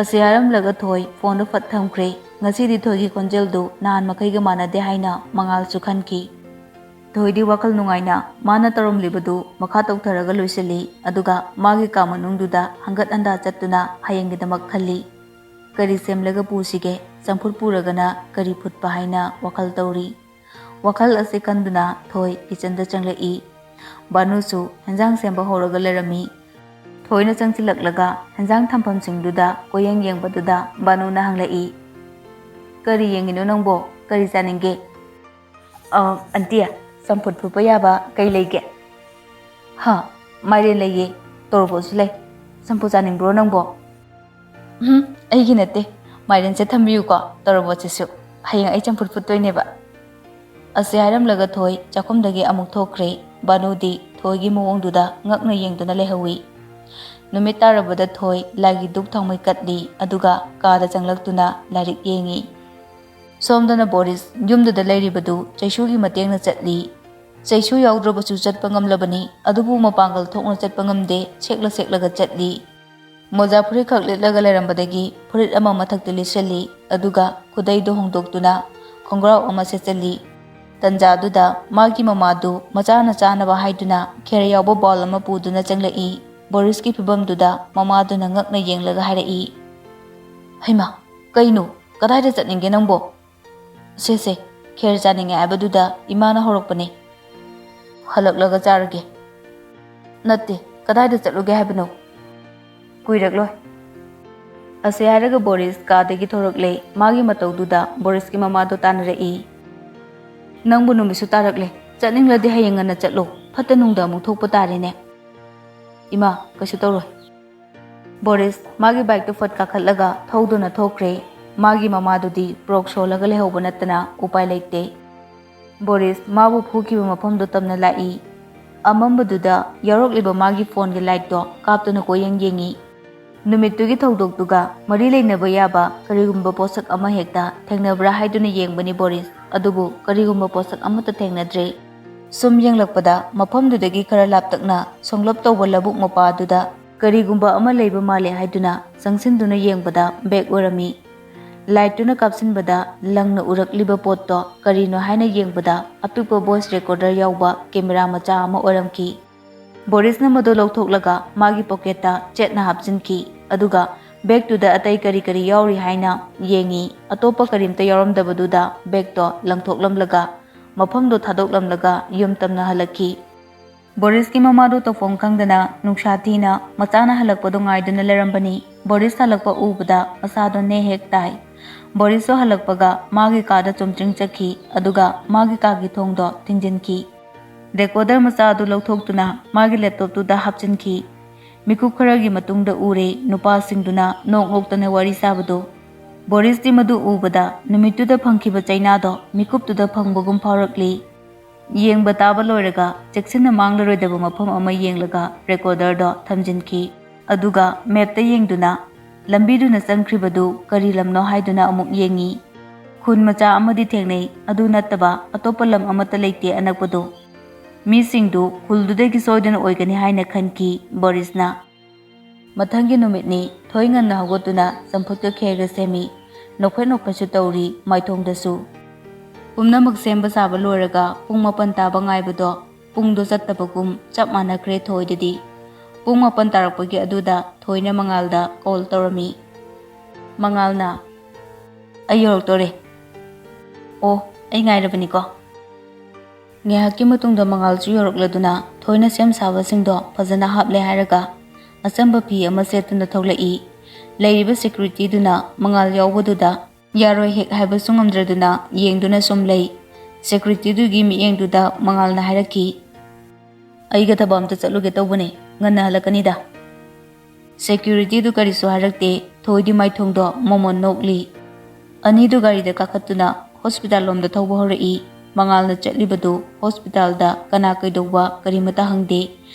ꯑꯁꯤ ꯍꯥꯏꯔꯝꯂꯒ ꯊꯣꯏ ꯐꯣꯟꯗꯨ ꯐꯠ ꯊꯝꯈ꯭ꯔꯦ꯫ ꯉꯁꯤꯗꯤ ꯊꯣꯏꯒꯤ ꯈꯣꯟꯖꯦꯜꯗꯨ ꯅꯍꯥꯟ ꯃꯈꯩꯒ ꯃꯥꯟꯅꯗꯦ ꯍꯥꯏꯅ ꯃꯉꯥꯜꯁꯨ ꯈꯟꯈꯤ꯫ ꯊꯣꯏꯗꯤ ꯋꯥꯈꯜ ꯅꯨꯡꯉꯥꯏꯅ ꯃꯥꯅ ꯇꯧꯔꯝꯂꯤꯕꯗꯨ ꯃꯈꯥ ꯇꯧꯊꯔꯒ ꯂꯣꯏꯁꯤꯜꯂꯤ꯫ ꯑꯗꯨꯒ ꯃꯥꯒꯤ ꯀꯥ ꯃꯅꯨꯡꯗꯨꯗ ꯍꯪꯒꯠ ꯍꯟꯗꯥ ꯆꯠꯇꯨꯅ ꯍꯌꯦꯡꯒꯤꯗꯃꯛ ꯈꯜꯂꯤ꯫ ꯀꯔꯤ ꯁꯦꯝꯂꯒ ꯄꯨꯁꯤꯒꯦ? ꯆꯝꯐꯨꯠ ꯄꯨꯔꯒꯅ ꯀꯔꯤ ꯐꯨꯠꯄ ꯍꯥꯏꯅ ꯋꯥꯈꯜ ꯇꯧꯔꯤ꯫ ꯋꯥꯈꯜ ꯑꯁꯤ ꯈꯟꯗꯨꯅ ꯊꯣꯏ ꯀꯤꯆꯟꯗ ꯆꯪꯂꯛꯏ꯫ ꯕꯥꯅꯨꯁꯨ ꯍꯦꯟꯖꯥꯡ ꯁꯦꯝꯕ ꯍꯧꯔꯒ ꯂꯩꯔꯝꯃꯤ꯫ ꯊꯣꯏꯅ ꯆꯪꯁꯤꯜꯂꯛꯂꯒ ꯍꯦꯟꯖꯥꯡ ꯊꯝꯐꯝꯁꯤꯡꯗꯨꯗ ꯀꯣꯏꯌꯦꯡ ꯌꯦꯡꯕꯗꯨꯗ ꯕꯥꯅꯨꯅ ꯍꯪꯂꯛꯏ, "ꯀꯔꯤ ꯌꯦꯡꯉꯤꯅꯣ ꯅꯪꯕꯣ? ꯀꯔꯤ ꯆꯥꯅꯤꯡꯒꯦ?" "ꯑ, ꯑꯟꯇꯤ, ꯆꯝꯐꯨꯠ ꯐꯨꯠꯄ ꯌꯥꯕ ꯀꯩ ꯂꯩꯒꯦ?" "ꯍꯥ, ꯃꯥꯏꯔꯦꯟ ꯂꯩꯌꯦ, ꯇꯣꯔꯕꯣꯠꯁꯨ ꯂꯩ꯫ ꯆꯝꯐꯨꯠ ꯆꯥꯅꯤꯡꯕ꯭ꯔꯣ ꯅꯪꯕꯣ?" "ꯎꯝ, ꯑꯩꯒꯤ ꯅꯠꯇꯦ꯫ ꯃꯥꯏꯔꯦꯟꯁꯦ ꯊꯝꯕꯤꯌꯨꯀꯣ, ꯇꯣꯔꯕꯣꯠꯁꯤꯁꯨ꯫ ꯍꯌꯦꯡ ꯑꯩ ꯆꯝꯐꯨꯠ ꯐꯨꯠꯇꯣꯏꯅꯦꯕ꯫" ꯑꯁꯤ ꯍꯥꯏꯔꯝꯂꯒ ꯊꯣꯏ ꯆꯥꯛꯈꯨꯝꯗꯒꯤ ꯑꯃꯨꯛ ꯊꯣꯛꯈ꯭ꯔꯦ꯫ ꯕꯥꯅꯨꯗꯤ ꯊꯣꯏꯒꯤ ꯃꯑꯣꯡꯗꯨꯗ ꯉꯛꯅ ꯌꯦꯡꯗꯨꯅ ꯂꯩꯍꯧꯏ꯫ ꯅꯨꯃꯤꯠ ꯇꯥꯔꯕꯗ ꯊꯣꯏ ꯂꯥꯏꯒꯤ ꯙꯨꯞ ꯊꯥꯎꯃꯩ ꯀꯠꯂꯤ, ꯑꯗꯨꯒ ꯀꯥꯗ ꯆꯪꯂꯛꯇꯨꯅ ꯂꯥꯏꯔꯤꯛ ꯌꯦꯡꯉꯤ꯫ ꯁꯣꯝꯗꯅ ꯕꯣꯔꯤꯁ ꯌꯨꯝꯗꯨꯗ ꯂꯩꯔꯤꯕꯗꯨ ꯆꯩꯁꯨꯒꯤ ꯃꯇꯦꯡꯅ ꯆꯠꯂꯤ꯫ ꯆꯩꯁꯨ ꯌꯥꯎꯗ꯭ꯔꯕꯁꯨ ꯆꯠꯄ ꯉꯝꯂꯕꯅꯤ, ꯑꯗꯨꯕꯨ ꯃꯄꯥꯡꯒꯜ ꯊꯣꯛꯅ ꯆꯠꯄ ꯉꯝꯗꯦ, ꯁꯦꯛꯂ ꯁꯦꯛꯂꯒ ꯆꯠꯂꯤ꯫ ꯃꯣꯖꯥ ꯐꯨꯔꯤꯠꯈꯛ ꯂꯤꯠꯂꯒ ꯂꯩꯔꯝꯕꯗꯒꯤ ꯐꯨꯔꯤꯠ ꯑꯃ ꯃꯊꯛꯇ ꯂꯤꯠꯁꯤꯜꯂꯤ, ꯑꯗꯨꯒ ꯈꯨꯗꯩꯗꯨ ꯍꯣꯡꯗꯣꯛꯇꯨꯅ ꯈꯣꯡꯒ꯭ꯔꯥꯎ ꯑꯃ ꯁꯦꯠꯆꯜꯂꯤ꯫ ꯇꯟꯖꯥꯗꯨꯗ ꯃꯥꯒꯤ ꯃꯃꯥꯗꯨ ꯃꯆꯥꯅ ꯆꯥꯅꯕ ꯍꯥꯏꯗꯨꯅ ꯈꯦꯔ ꯌꯥꯎꯕ ꯕꯥꯎꯜ ꯑꯃ ꯄꯨꯗꯨꯅ ꯆꯪꯂꯛꯏ꯫ ꯕꯣꯔꯤꯁꯀꯤ ꯐꯤꯕꯝꯗꯨꯗ ꯃꯃꯥꯗꯨꯅ ꯉꯛꯅ ꯌꯦꯡꯂꯒ ꯍꯥꯏꯔꯛꯏ, "ꯍꯩꯃꯥ, ꯀꯩꯅꯣ? ꯀꯗꯥꯏꯗ ꯆꯠꯅꯤꯡꯒꯦ ꯅꯪꯕꯣ?" "ꯁꯦ ꯁꯦ, ꯈꯦꯔ ꯆꯥꯅꯤꯡꯉꯦ ꯍꯥꯏꯕꯗꯨꯗ ꯏꯃꯥꯅ ꯍꯧꯔꯛꯄꯅꯦ꯫ ꯍꯜꯂꯛꯂꯒ ꯆꯥꯔꯒꯦ꯫" "ꯅꯠꯇꯦ, ꯀꯗꯥꯏꯗ ꯆꯠꯂꯨꯒꯦ ꯍꯥꯏꯕꯅꯣ? ꯀꯨꯏꯔꯛꯂꯣꯏ꯫" ꯑꯁꯤ ꯍꯥꯏꯔꯒ ꯕꯣꯔꯤꯁ ꯀꯥꯗꯒꯤ ꯊꯣꯔꯛꯂꯦ꯫ ꯃꯥꯒꯤ ꯃꯇꯧꯗꯨꯗ ꯕꯣꯔꯤꯁꯀꯤ ꯃꯃꯥꯗꯣ ꯇꯥꯟꯅꯔꯛꯏ, "ꯅꯪꯕꯨ ꯅꯨꯃꯤꯠꯁꯨ ꯇꯥꯔꯛꯂꯦ꯫ ꯆꯠꯅꯤꯡꯂꯗꯤ ꯍꯌꯦꯡ ꯉꯟꯅ ꯆꯠꯂꯣ꯫ ꯐꯠꯇ ꯅꯨꯡꯗ ꯑꯃꯨꯛ ꯊꯣꯛꯄ ꯇꯥꯔꯦꯅꯦ꯫" "ꯏꯃꯥ, ꯀꯩꯁꯨ ꯇꯧꯔꯣꯏ꯫" ꯕꯣꯔꯤꯁ ꯃꯥꯒꯤ ꯕꯥꯏꯛꯇꯨ ꯐꯠ ꯀꯥꯈꯠꯂꯒ ꯊꯧꯗꯨꯅ ꯊꯣꯛꯈ꯭ꯔꯦ꯫ ꯃꯥꯒꯤ ꯃꯃꯥꯗꯨꯗꯤ ꯄ꯭ꯔꯣꯛ ꯁꯣꯜꯂꯒ ꯂꯩꯍꯧꯕ ꯅꯠꯇꯅ ꯎꯄꯥꯏ ꯂꯩꯇꯦ꯫ ꯕꯣꯔꯤꯁ ꯃꯥꯕꯨ ꯐꯨꯈꯤꯕ ꯃꯐꯝꯗꯨ ꯇꯝꯅ ꯂꯥꯛꯏ꯫ ꯑꯃꯝꯕꯗꯨꯗ ꯌꯥꯎꯔꯛꯂꯤꯕ ꯃꯥꯒꯤ ꯐꯣꯟꯒꯤ ꯂꯥꯏꯠꯇꯣ ꯀꯥꯞꯇꯨꯅ ꯀꯣꯏꯌꯦꯡ ꯌꯦꯡꯉꯤ꯫ ꯅꯨꯃꯤꯠꯇꯨꯒꯤ ꯊꯧꯗꯣꯛꯇꯨꯒ ꯃꯔꯤ ꯂꯩꯅꯕ ꯌꯥꯕ ꯀꯔꯤꯒꯨꯝꯕ ꯄꯣꯠꯁꯛ ꯑꯃ ꯍꯦꯛꯇ ꯊꯦꯡꯅꯕ꯭ꯔꯥ ꯍꯥꯏꯗꯨꯅ ꯌꯦꯡꯕꯅꯤ ꯕꯣꯔꯤꯁ꯫ ꯑꯗꯨꯕꯨ ꯀꯔꯤꯒꯨꯝꯕ ꯄꯣꯠꯁꯛ ꯑꯃꯠꯇ ꯊꯦꯡꯅꯗ꯭ꯔꯦ꯫ ꯁꯨꯝ ꯌꯦꯡꯂꯛꯄꯗ ꯃꯐꯝꯗꯨꯗꯒꯤ ꯈꯔ ꯂꯥꯞꯇꯛꯅ ꯁꯣꯡꯂꯞ ꯇꯧꯕ ꯂꯧꯕꯨꯛ ꯃꯄꯥ ꯑꯗꯨꯗ ꯀꯔꯤꯒꯨꯝꯕ ꯑꯃ ꯂꯩꯕ ꯃꯥꯜꯂꯦ ꯍꯥꯏꯗꯨꯅ ꯆꯪꯁꯤꯟꯗꯨꯅ ꯌꯦꯡꯕꯗ ꯕꯦꯒ ꯑꯣꯏꯔꯝꯃꯤ꯫ ꯂꯥꯏꯠꯇꯨꯅ ꯀꯥꯞꯁꯤꯟꯕꯗ ꯂꯪꯅ ꯎꯔꯛꯂꯤꯕ ꯄꯣꯠꯇꯣ ꯀꯔꯤꯅꯣ ꯍꯥꯏꯅ ꯌꯦꯡꯕꯗ ꯑꯄꯤꯛꯄ ꯚꯣꯏꯁ ꯔꯦꯀꯣꯔꯗꯔ ꯌꯥꯎꯕ ꯀꯦꯃꯦꯔꯥ ꯃꯆꯥ ꯑꯃ ꯑꯣꯏꯔꯝꯈꯤ꯫ ꯕꯣꯔꯤꯁꯅ ꯃꯗꯨ ꯂꯧꯊꯣꯛꯂꯒ ꯃꯥꯒꯤ ꯄꯣꯀꯦꯠꯇ ꯆꯦꯠꯅ ꯍꯥꯞꯆꯤꯟꯈꯤ, ꯑꯗꯨꯒ ꯕꯦꯒꯇꯨꯗ ꯑꯇꯩ ꯀꯔꯤ ꯀꯔꯤ ꯌꯥꯎꯔꯤ ꯍꯥꯏꯅ ꯌꯦꯡꯉꯤ꯫ ꯑꯇꯣꯞꯄ ꯀꯔꯤꯝꯇ ꯌꯥꯎꯔꯝꯗꯕꯗꯨꯗ ꯕꯦꯒꯇꯣ ꯂꯪꯊꯣꯛꯂꯝꯂꯒ ꯃꯐꯝꯗꯣ ꯊꯥꯗꯣꯛꯂꯝꯂꯒ ꯌꯨꯝ ꯇꯝꯅ ꯍꯜꯂꯛꯈꯤ꯫ ꯕꯣꯔꯤꯁꯀꯤ ꯃꯃꯥꯗꯨ ꯇꯧꯐꯝ ꯈꯪꯗꯅ ꯅꯨꯡꯁꯥ ꯊꯤꯅ ꯃꯆꯥꯅ ꯍꯜꯂꯛꯄꯗꯣ ꯉꯥꯏꯗꯨꯅ ꯂꯩꯔꯝꯕꯅꯤ꯫ ꯕꯣꯔꯤꯁ ꯍꯜꯂꯛꯄ ꯎꯕꯗ ꯃꯁꯥꯗꯣ ꯅꯦ ꯍꯦꯛ ꯇꯥꯏ꯫ ꯕꯣꯔꯤꯁꯁꯨ ꯍꯜꯂꯛꯄꯒ ꯃꯥꯒꯤ ꯀꯥꯗ ꯆꯨꯝꯗ꯭ꯔꯤꯡ ꯆꯠꯈꯤ, ꯑꯗꯨꯒ ꯃꯥꯒꯤ ꯀꯥꯒꯤ ꯊꯣꯡꯗꯣ ꯊꯤꯡꯖꯤꯟꯈꯤ꯫ ꯔꯦꯀꯣꯔꯗꯔ ꯃꯆꯥ ꯑꯗꯨ ꯂꯧꯊꯣꯛꯇꯨꯅ ꯃꯥꯒꯤ ꯂꯦꯞꯇꯣꯞꯇꯨꯗ ꯍꯥꯞꯆꯤꯟꯈꯤ꯫ ꯃꯤꯀꯨꯞ ꯈꯔꯒꯤ ꯃꯇꯨꯡꯗ ꯎꯔꯦ ꯅꯨꯄꯥꯁꯤꯡꯗꯨꯅ ꯅꯣꯛ ꯅꯣꯛꯇꯅ ꯋꯥꯔꯤ ꯁꯥꯕꯗꯨ꯫ ꯕꯣꯔꯤꯁꯇꯤ ꯃꯗꯨ ꯎꯕꯗ ꯅꯨꯃꯤꯠꯇꯨꯗ ꯐꯪꯈꯤꯕ ꯆꯩꯅꯥꯗꯣ ꯃꯤꯀꯨꯞꯇꯨꯗ ꯐꯪꯕꯒꯨꯝ ꯐꯥꯎꯔꯛꯂꯤ꯫ ꯌꯦꯡꯕ ꯇꯥꯕ ꯂꯣꯏꯔꯒ ꯆꯦꯛꯁꯤꯟꯅ ꯃꯥꯡꯂꯔꯣꯏꯗꯕ ꯃꯐꯝ ꯑꯃ ꯌꯦꯡꯂꯒ ꯔꯦꯀꯣꯔꯗꯔꯗꯣ ꯊꯝꯖꯤꯟꯈꯤ꯫ ꯑꯗꯨꯒ ꯃꯦꯞꯇ ꯌꯦꯡꯗꯨꯅ ꯂꯝꯕꯤꯗꯨꯅ ꯆꯪꯈ꯭ꯔꯤꯕꯗꯨ ꯀꯔꯤ ꯂꯝꯅꯣ ꯍꯥꯏꯗꯨꯅ ꯑꯃꯨꯛ ꯌꯦꯡꯉꯤ꯫ ꯈꯨꯟ ꯃꯆꯥ ꯑꯃꯗꯤ ꯊꯦꯡꯅꯩ, ꯑꯗꯨ ꯅꯠꯇꯕ ꯑꯇꯣꯞꯄ ꯂꯝ ꯑꯃꯠꯇ ꯂꯩꯇꯦ ꯑꯅꯛꯄꯗꯣ꯫ ꯃꯤꯁꯤꯡꯗꯨ ꯈꯨꯜꯗꯨꯗꯒꯤ ꯁꯣꯏꯗꯅ ꯑꯣꯏꯒꯅꯤ ꯍꯥꯏꯅ ꯈꯟꯈꯤ ꯕꯣꯔꯤꯁꯅ꯫ ꯃꯊꯪꯒꯤ ꯅꯨꯃꯤꯠꯅꯤ꯫ ꯊꯣꯏ ꯉꯟꯅ ꯍꯧꯒꯠꯇꯨꯅ ꯆꯝꯐꯨꯠꯀ ꯈꯦꯔꯒ ꯁꯦꯝꯃꯤ꯫ ꯅꯣꯛꯐꯦꯠ ꯅꯣꯛꯐꯦꯠꯁꯨ ꯇꯧꯔꯤ ꯃꯥꯏꯊꯣꯡꯗꯁꯨ꯫ ꯄꯨꯝꯅꯃꯛ ꯁꯦꯝꯕ ꯁꯥꯕ ꯂꯣꯏꯔꯒ ꯄꯨꯡ ꯃꯥꯄꯟ ꯇꯥꯕ ꯉꯥꯏꯕꯗꯣ ꯄꯨꯡꯗꯣ ꯆꯠꯇꯕꯒꯨꯝ ꯆꯞ ꯃꯥꯟꯅꯈ꯭ꯔꯦ ꯊꯣꯏꯗꯗꯤ꯫ ꯄꯨꯡ ꯃꯥꯄꯟ ꯇꯥꯔꯛꯄꯒꯤ ꯑꯗꯨꯗ ꯊꯣꯏꯅ ꯃꯉꯥꯜꯗ ꯀꯣꯜ ꯇꯧꯔꯝꯃꯤ꯫ ꯃꯉꯥꯜꯅ, "ꯑꯩ ꯌꯧꯔꯛꯇꯣꯔꯦ꯫ ꯑꯣ, ꯑꯩ ꯉꯥꯏꯔꯕꯅꯤꯀꯣ꯫" ꯉꯥꯏꯍꯥꯛꯀꯤ ꯃꯇꯨꯡꯗ ꯃꯉꯥꯜꯁꯨ ꯌꯧꯔꯛꯂꯗꯨꯅ ꯊꯣꯏꯅ ꯁꯦꯝ ꯁꯥꯕꯁꯤꯡꯗꯣ ꯐꯖꯅ ꯍꯥꯞꯂꯦ ꯍꯥꯏꯔꯒ ꯑꯆꯝꯕ ꯐꯤ ꯑꯃ ꯁꯦꯠꯇꯨꯅ ꯊꯣꯛꯂꯛꯏ꯫ ꯂꯩꯔꯤꯕ ꯁꯦꯀ꯭ꯌꯨꯔꯤꯇꯤꯗꯨꯅ ꯃꯉꯥꯜ ꯌꯥꯎꯕꯗꯨꯗ ꯌꯥꯔꯣꯏ ꯍꯦꯛ ꯍꯥꯏꯕꯁꯨ ꯉꯝꯗ꯭ꯔꯗꯨꯅ ꯌꯦꯡꯗꯨꯅ ꯁꯨꯝ ꯂꯩ꯫ ꯁꯦꯀ꯭ꯌꯨꯔꯤꯇꯤꯗꯨꯒꯤ ꯃꯤꯠꯌꯦꯡꯗꯨꯗ ꯃꯉꯥꯜꯅ ꯍꯥꯏꯔꯛꯈꯤ, "ꯑꯩꯒ ꯊꯕꯛ ꯑꯝꯇ ꯆꯠꯂꯨꯒꯦ ꯇꯧꯕꯅꯦ, ꯉꯟꯅ ꯍꯜꯂꯛꯀꯅꯤꯗ꯫" ꯁꯦꯀ꯭ꯌꯨꯔꯤꯇꯤꯗꯨ ꯀꯔꯤꯁꯨ ꯍꯥꯏꯔꯛꯇꯦ꯫ ꯊꯣꯏꯗꯤ ꯃꯥꯏꯊꯣꯡꯗꯣ ꯃꯣꯃꯣꯟ ꯅꯣꯛꯂꯤ꯫ ꯑꯅꯤꯗꯨ ꯒꯥꯔꯤꯗ ꯀꯥꯈꯠꯇꯨꯅ ꯍꯣꯁꯄꯤꯇꯥꯜ ꯂꯣꯝꯗ ꯊꯧꯕ ꯍꯧꯔꯛꯏ꯫ ꯃꯉꯥꯜꯅ ꯆꯠꯂꯤꯕꯗꯨ ꯍꯣꯁꯄꯤꯇꯥꯜꯗ ꯀꯅꯥ ꯀꯩꯗꯧꯕ ꯀꯔꯤꯃꯇ ꯍꯪꯗꯦ꯫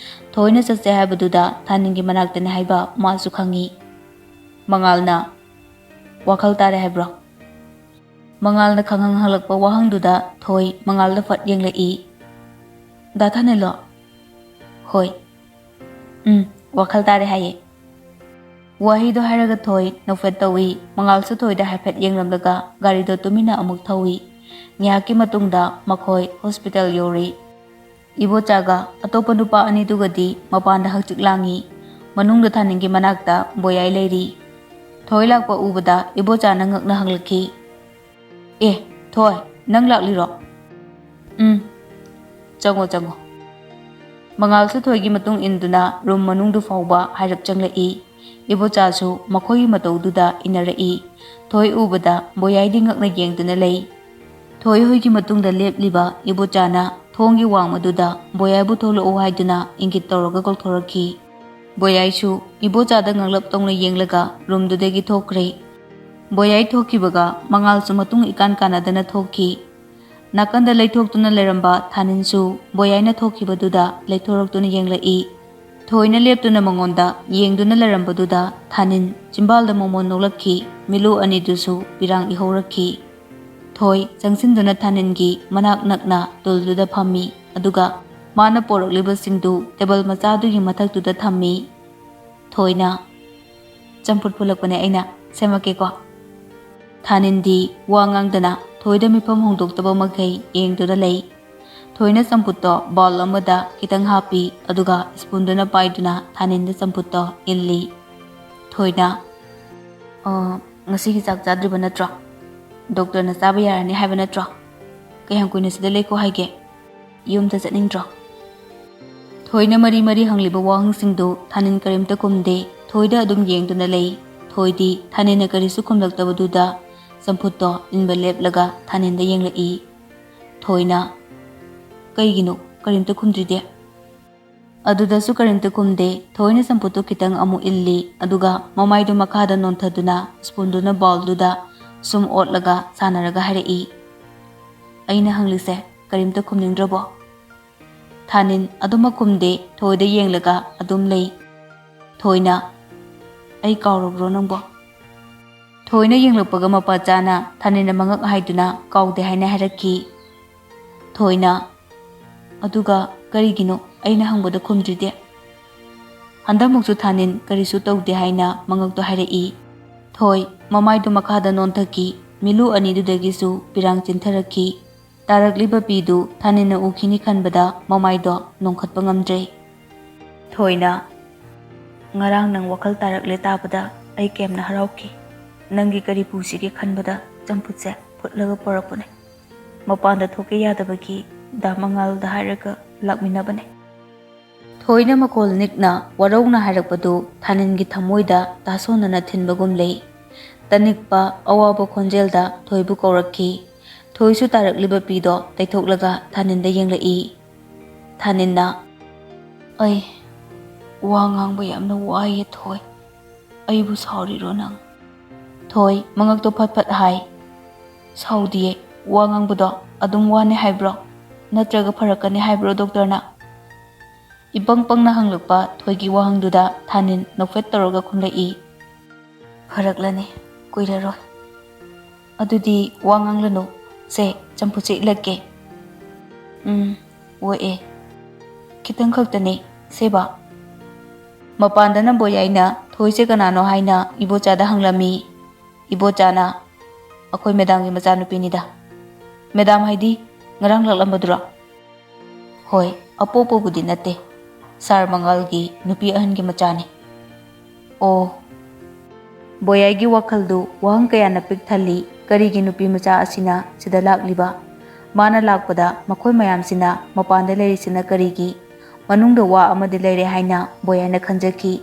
ꯊꯣꯏꯅ ꯆꯠꯁꯦ ꯍꯥꯏꯕꯗꯨꯗ ꯊꯥꯅꯤꯡꯒꯤ ꯃꯅꯥꯛꯇꯅꯤ ꯍꯥꯏꯕ ꯃꯥꯁꯨ ꯈꯪꯏ꯫ ꯃꯉꯥꯜꯅ, "ꯋꯥꯈꯜ ꯇꯥꯔꯦ ꯍꯥꯏꯕ꯭ꯔꯣ?" ꯃꯉꯥꯜꯅ ꯈꯪꯍꯪ ꯍꯪꯂꯛꯄ ꯋꯥꯍꯪꯗꯨꯗ ꯊꯣꯏ ꯃꯉꯥꯜꯗ ꯐꯠ ꯌꯦꯡꯂꯛꯏ꯫ "ꯗꯥ ꯊꯥꯅꯦꯜꯂꯣ?" "ꯍꯣꯏ꯫" "ꯎꯝ, ꯋꯥꯈꯜ ꯇꯥꯔꯦ ꯍꯥꯏꯌꯦ꯫ ꯋꯥꯍꯩꯗꯣ ꯍꯥꯏꯔꯒ ꯊꯣꯏ ꯅꯣꯛꯐꯦꯠ ꯇꯧꯏ꯫ ꯃꯉꯥꯜꯁꯨ ꯊꯣꯏꯗ ꯍꯥꯏꯐꯦꯠ ꯌꯦꯡꯂꯝꯂꯒ ꯒꯥꯔꯤꯗꯣ ꯇꯨꯃꯤꯟꯅ ꯑꯃꯨꯛ ꯊꯧꯏ꯫ ꯉꯥꯏꯍꯥꯛꯀꯤ ꯃꯇꯨꯡꯗ ꯃꯈꯣꯏ ꯍꯣꯁꯄꯤꯇꯥꯜ ꯌꯧꯔꯤ꯫ ꯏꯕꯣꯆꯥꯒ ꯑꯇꯣꯞꯄ ꯅꯨꯄꯥ ꯑꯅꯤꯗꯨꯒꯗꯤ ꯃꯄꯥꯟꯗ ꯍꯛꯆꯤꯛ ꯂꯥꯡꯏ꯫ ꯃꯅꯨꯡꯗ ꯊꯥꯅꯤꯟꯒꯤ ꯃꯅꯥꯛꯇ ꯕꯣꯌꯥꯏ ꯂꯩꯔꯤ꯫ ꯊꯣꯏ ꯂꯥꯛꯄ ꯎꯕꯗ ꯏꯕꯣꯆꯥꯅ ꯉꯛꯅ ꯍꯪꯂꯛꯈꯤ, "ꯑꯦ, ꯊꯣꯏ, ꯅꯪ ꯂꯥꯛꯂꯤꯔꯣ?" "ꯎꯝ, ꯆꯪꯉꯣ, ꯆꯪꯉꯣ꯫" ꯃꯉꯥꯜꯁꯨ ꯊꯣꯏꯒꯤ ꯃꯇꯨꯡ ꯏꯟꯗꯨꯅ ꯔꯨꯝ ꯃꯅꯨꯡꯗꯨ ꯐꯥꯎꯕ ꯍꯥꯏꯔꯞ ꯆꯪꯂꯛꯏ꯫ ꯏꯕꯣꯆꯥꯁꯨ ꯃꯈꯣꯏꯒꯤ ꯃꯇꯧꯗꯨꯗ ꯏꯟꯅꯔꯛꯏ꯫ ꯊꯣꯏ ꯎꯕꯗ ꯕꯣꯌꯥꯏꯗꯤ ꯉꯛꯅ ꯌꯦꯡꯗꯨꯅ ꯂꯩ꯫ ꯊꯣꯏ ꯍꯣꯏꯒꯤ ꯃꯇꯨꯡꯗ ꯂꯦꯞꯂꯤꯕ ꯏꯕꯣꯆꯥꯅ ꯊꯣꯡꯒꯤ ꯋꯥꯡꯃꯗꯨꯗ ꯕꯣꯌꯥꯏꯕꯨ ꯊꯣꯛꯂꯛꯎ ꯍꯥꯏꯗꯨꯅ ꯏꯪꯒꯤꯠ ꯇꯧꯔꯒ ꯀꯧꯊꯣꯔꯛꯈꯤ꯫ ꯕꯣꯌꯥꯏꯁꯨ ꯏꯕꯣꯆꯥꯗ ꯉꯛꯂꯞ ꯇꯧꯅ ꯌꯦꯡꯂꯒ ꯔꯨꯝꯗꯨꯗꯒꯤ ꯊꯣꯛꯈ꯭ꯔꯦ꯫ ꯕꯣꯌꯥꯏ ꯊꯣꯛꯈꯤꯕꯒ ꯃꯉꯥꯜꯁꯨ ꯃꯇꯨꯡ ꯏꯀꯥꯟ ꯀꯥꯟꯅꯗꯅ ꯊꯣꯛꯈꯤ꯫ ꯅꯥꯀꯟꯗ ꯂꯩꯊꯣꯛꯇꯨꯅ ꯂꯩꯔꯝꯕ ꯊꯥꯅꯤꯟꯁꯨ ꯕꯣꯌꯥꯏꯅ ꯊꯣꯛꯈꯤꯕꯗꯨꯗ ꯂꯩꯊꯣꯔꯛꯇꯨꯅ ꯌꯦꯡꯂꯛꯏ꯫ ꯊꯣꯏꯅ ꯂꯦꯞꯇꯨꯅ ꯃꯉꯣꯟꯗ ꯌꯦꯡꯗꯨꯅ ꯂꯩꯔꯝꯕꯗꯨꯗ ꯊꯥꯅꯤꯟ ꯆꯤꯝꯕꯥꯜꯗ ꯃꯣꯃꯣꯟ ꯅꯣꯛꯂꯛꯈꯤ꯫ ꯃꯤꯠꯂꯨ ꯑꯅꯤꯗꯨꯁꯨ ꯄꯤꯔꯥꯡ ꯏꯍꯧꯔꯛꯈꯤ꯫ ꯊꯣꯏ ꯆꯪꯁꯤꯟꯗꯨꯅ ꯊꯥꯅꯤꯟꯒꯤ ꯃꯅꯥꯛ ꯅꯛꯅ ꯇꯨꯜꯗꯨꯗ ꯐꯝꯃꯤ꯫ ꯑꯗꯨꯒ ꯃꯥꯅ ꯄꯣꯔꯛꯂꯤꯕꯁꯤꯡꯗꯨ ꯇꯦꯕꯜ ꯃꯆꯥꯗꯨꯒꯤ ꯃꯊꯛꯇꯨꯗ ꯊꯝꯃꯤ꯫ ꯊꯣꯏꯅ, "ꯆꯝꯐꯨꯠ ꯐꯨꯠꯂꯛꯄꯅꯦ, ꯑꯩꯅ ꯁꯦꯝꯃꯛꯀꯦꯀꯣ꯫" ꯊꯥꯅꯤꯟꯗꯤ ꯋꯥ ꯉꯥꯡꯗꯅ ꯊꯣꯏꯗ ꯃꯤꯐꯝ ꯍꯣꯡꯗꯣꯛꯇꯕ ꯃꯈꯩ ꯌꯦꯡꯗꯨꯅ ꯂꯩ꯫ ꯊꯣꯏꯅ ꯆꯝꯐꯨꯠꯇꯣ ꯕꯥꯎꯜ ꯑꯃꯗ ꯈꯤꯇꯪ ꯍꯥꯞꯄꯤ, ꯑꯗꯨꯒ ꯁ꯭ꯄꯨꯟꯗꯨꯅ ꯄꯥꯏꯗꯨꯅ ꯊꯥꯅꯤꯟꯗ ꯆꯝꯐꯨꯠꯇꯣ ꯏꯜꯂꯤ꯫ ꯊꯣꯏꯅ, "ꯑ, ꯉꯁꯤꯒꯤ ꯆꯥꯛ ꯆꯥꯗ꯭ꯔꯤꯕ ꯅꯠꯇ꯭ꯔꯣ? ꯗꯣꯛꯇꯔꯅ ꯆꯥꯕ ꯌꯥꯔꯅꯤ ꯍꯥꯏꯕ ꯅꯠꯇ꯭ꯔꯣ? ꯀꯌꯥꯝ ꯀꯨꯏꯅ ꯁꯤꯗ ꯂꯩꯈꯣ ꯍꯥꯏꯒꯦ? ꯌꯨꯝꯗ ꯆꯠꯅꯤꯡꯗ꯭ꯔꯣ?" ꯊꯣꯏꯅ ꯃꯔꯤ ꯃꯔꯤ ꯍꯪꯂꯤꯕ ꯋꯥꯍꯪꯁꯤꯡꯗꯨ ꯊꯥꯅꯤꯟ ꯀꯔꯤꯝꯇ ꯈꯨꯝꯗꯦ꯫ ꯊꯣꯏꯗ ꯑꯗꯨꯝ ꯌꯦꯡꯗꯨꯅ ꯂꯩ꯫ ꯊꯣꯏꯗꯤ ꯊꯥꯅꯤꯟꯅ ꯀꯔꯤꯁꯨ ꯈꯨꯝꯂꯛꯇꯕꯗꯨꯗ ꯆꯝꯐꯨꯠꯇꯣ ꯏꯟꯕ ꯂꯦꯞꯂꯒ ꯊꯥꯅꯤꯟꯗ ꯌꯦꯡꯂꯛꯏ꯫ ꯊꯣꯏꯅ, "ꯀꯩꯒꯤꯅꯣ ꯀꯔꯤꯝꯇ ꯈꯨꯝꯗ꯭ꯔꯤꯗꯤ?" ꯑꯗꯨꯗꯁꯨ ꯀꯔꯤꯝꯇ ꯈꯨꯝꯗꯦ꯫ ꯊꯣꯏꯅ ꯆꯝꯐꯨꯠꯇꯨ ꯈꯤꯇꯪ ꯑꯃꯨꯛ ꯏꯜꯂꯤ, ꯑꯗꯨꯒ ꯃꯃꯥꯏꯗꯨ ꯃꯈꯥꯗ ꯅꯣꯟꯊꯗꯨꯅ ꯁ꯭ꯄꯨꯟꯗꯨꯅ ꯕꯥꯎꯜꯗꯨꯗ ꯁꯨꯝ ꯑꯣꯠꯂꯒ ꯁꯥꯟꯅꯔꯒ ꯍꯥꯏꯔꯛꯏ, "ꯑꯩꯅ ꯍꯪꯂꯤꯁꯦ ꯀꯔꯤꯝꯇ ꯈꯨꯝꯅꯤꯡꯗ꯭ꯔꯕꯣ?" ꯊꯥꯅꯤꯟ ꯑꯗꯨꯃꯛ ꯈꯨꯝꯗꯦ, ꯊꯣꯏꯗ ꯌꯦꯡꯂꯒ ꯑꯗꯨꯝ ꯂꯩ꯫ ꯊꯣꯏꯅ, "ꯑꯩ ꯀꯥꯎꯔꯕ꯭ꯔꯣ ꯅꯪꯕꯣ?" ꯊꯣꯏꯅ ꯌꯦꯡꯂꯛꯄꯒ ꯃꯄꯥ ꯆꯥꯅ ꯊꯥꯅꯤꯟꯅ ꯃꯉꯛ ꯍꯥꯏꯗꯨꯅ ꯀꯥꯎꯗꯦ ꯍꯥꯏꯅ ꯍꯥꯏꯔꯛꯈꯤ꯫ ꯊꯣꯏꯅ, "ꯑꯗꯨꯒ ꯀꯔꯤꯒꯤꯅꯣ ꯑꯩꯅ ꯍꯪꯕꯗ ꯈꯨꯝꯗ꯭ꯔꯤꯗꯤ?" ꯍꯟꯗꯛꯃꯨꯛꯁꯨ ꯊꯥꯅꯤꯟ ꯀꯔꯤꯁꯨ ꯇꯧꯗꯦ ꯍꯥꯏꯅ ꯃꯉꯛꯇꯣ ꯍꯥꯏꯔꯛꯏ꯫ ꯊꯣꯏ ꯃꯃꯥꯏꯗꯣ ꯃꯈꯥꯗ ꯅꯣꯟꯊꯈꯤ꯫ ꯃꯤꯂꯨ ꯑꯅꯤꯗꯨꯗꯒꯤꯁꯨ ꯄꯤꯔꯥꯡ ꯆꯤꯟꯊꯔꯛꯈꯤ꯫ ꯇꯥꯔꯛꯂꯤꯕ ꯄꯤꯗꯨ ꯊꯥꯅꯤꯟꯅ ꯎꯈꯤꯅꯤ ꯈꯟꯕꯗ ꯃꯃꯥꯏꯗꯣ ꯅꯣꯡꯈꯠꯄ ꯉꯝꯗ꯭ꯔꯦ꯫ ꯊꯣꯏꯅ, "ꯉꯔꯥꯡ ꯅꯪ ꯋꯥꯈꯜ ꯇꯥꯔꯛꯂꯦ ꯇꯥꯕꯗ ꯑꯩ ꯀꯌꯥꯝꯅ ꯍꯔꯥꯎꯈꯤ꯫ ꯅꯪꯒꯤ ꯀꯔꯤ ꯄꯨꯁꯤꯒꯦ ꯈꯟꯕꯗ ꯆꯝꯐꯨꯠꯁꯦ ꯐꯨꯠꯂꯒ ꯄꯨꯔꯛꯄꯅꯦ꯫ ꯃꯄꯥꯟꯗ ꯊꯣꯛꯀꯦ ꯌꯥꯗꯕꯒꯤ ꯗꯥ ꯃꯉꯥꯜꯗ ꯍꯥꯏꯔꯒ ꯂꯥꯛꯃꯤꯟꯅꯕꯅꯦ꯫" ꯊꯣꯏꯅ ꯃꯈꯣꯜ ꯅꯤꯛꯅ ꯋꯥꯔꯧꯅ ꯍꯥꯏꯔꯛꯄꯗꯨ ꯊꯥꯅꯤꯟꯒꯤ ꯊꯃꯣꯏꯗ ꯇꯥꯁꯣꯟꯅꯅ ꯊꯤꯟꯕꯒꯨꯝ ꯂꯩ꯫ ꯇꯅꯤꯛꯄ ꯑꯋꯥꯕ ꯈꯣꯟꯖꯦꯜꯗ ꯊꯣꯏꯕꯨ ꯀꯧꯔꯛꯈꯤ꯫ ꯊꯣꯏꯁꯨ ꯇꯥꯔꯛꯂꯤꯕ ꯄꯤꯗꯣ ꯇꯩꯊꯣꯛꯂꯒ ꯊꯥꯅꯤꯟꯗ ꯌꯦꯡꯂꯛꯏ꯫ ꯊꯥꯅꯤꯟꯅ, "ꯑꯩ ꯋꯥ ꯉꯥꯡꯕ ꯌꯥꯝꯅ ꯋꯥꯏꯌꯦ ꯊꯣꯏ꯫ ꯑꯩꯕꯨ ꯁꯥꯎꯔꯤꯔꯣ ꯅꯪ?" ꯊꯣꯏ ꯃꯉꯛꯇꯣ ꯐꯠ ꯐꯠ ꯍꯥꯏ꯫ "ꯁꯥꯎꯗꯤꯌꯦ꯫ ꯋꯥ ꯉꯥꯡꯕꯗꯣ ꯑꯗꯨꯝ ꯋꯥꯅꯤ ꯍꯥꯏꯕ꯭ꯔꯣ? ꯅꯠꯇ꯭ꯔꯒ ꯐꯔꯛꯀꯅꯤ ꯍꯥꯏꯕ꯭ꯔꯣ ꯗꯣꯛꯇꯔꯅ?" ꯏꯄꯪ ꯄꯪꯅ ꯍꯪꯂꯛꯄ ꯊꯣꯏꯒꯤ ꯋꯥꯍꯪꯗꯨꯗ ꯊꯥꯅꯤꯟ ꯅꯣꯛꯐꯦꯠ ꯇꯧꯔꯒ ꯈꯨꯝꯂꯛꯏ꯫ "ꯐꯔꯛꯂꯅꯤ, ꯀꯨꯏꯔꯔꯣꯏ꯫ ꯑꯗꯨꯗꯤ ꯋꯥ ꯉꯥꯡꯂꯅꯨ꯫ ꯁꯦ, ꯆꯝꯐꯨꯠꯁꯦ ꯏꯠꯂꯛꯀꯦ꯫" "ꯎꯝ, ꯑꯣꯛꯑꯦ꯫ ꯈꯤꯇꯪ ꯈꯛꯇꯅꯦ꯫ ꯁꯦꯕ꯫" ꯃꯄꯥꯟꯗꯅ ꯕꯣꯌꯥꯏꯅ ꯊꯣꯏꯁꯦ ꯀꯅꯥꯅꯣ ꯍꯥꯏꯅ ꯏꯕꯣꯆꯥꯗ ꯍꯪꯂꯝꯃꯤ꯫ ꯏꯕꯣꯆꯥꯅ, "ꯑꯩꯈꯣꯏ ꯃꯦꯗꯥꯝꯒꯤ ꯃꯆꯥꯅꯨꯄꯤꯅꯤꯗ꯫" "ꯃꯦꯗꯥꯝ ꯍꯥꯏꯗꯤ ꯉꯔꯥꯡ ꯂꯥꯛꯂꯝꯕꯗꯨꯔꯣ?" "ꯍꯣꯏ, ꯑꯄꯣꯛꯄꯕꯨꯗꯤ ꯅꯠꯇꯦ꯫ ꯁꯥꯔ ꯃꯉꯥꯜꯒꯤ ꯅꯨꯄꯤ ꯑꯍꯟꯒꯤ ꯃꯆꯥꯅꯤ꯫" "ꯑꯣ꯫" ꯕꯣꯌꯥꯏꯒꯤ ꯋꯥꯈꯜꯗꯨ ꯋꯥꯍꯪ ꯀꯌꯥꯅ ꯄꯤꯛ ꯊꯜꯂꯤ꯫ ꯀꯔꯤꯒꯤ ꯅꯨꯄꯤ ꯃꯆꯥ ꯑꯁꯤꯅ ꯁꯤꯗ ꯂꯥꯛꯂꯤꯕ? ꯃꯥꯅ ꯂꯥꯛꯄꯗ ꯃꯈꯣꯏ ꯃꯌꯥꯝꯁꯤꯅ ꯃꯄꯥꯟꯗ ꯂꯩꯔꯤꯁꯤꯅ ꯀꯔꯤꯒꯤ? ꯃꯅꯨꯡꯗ ꯋꯥ ꯑꯃꯗꯤ ꯂꯩꯔꯦ ꯍꯥꯏꯅ ꯕꯣꯌꯥꯏꯅ ꯈꯟꯖꯈꯤ꯫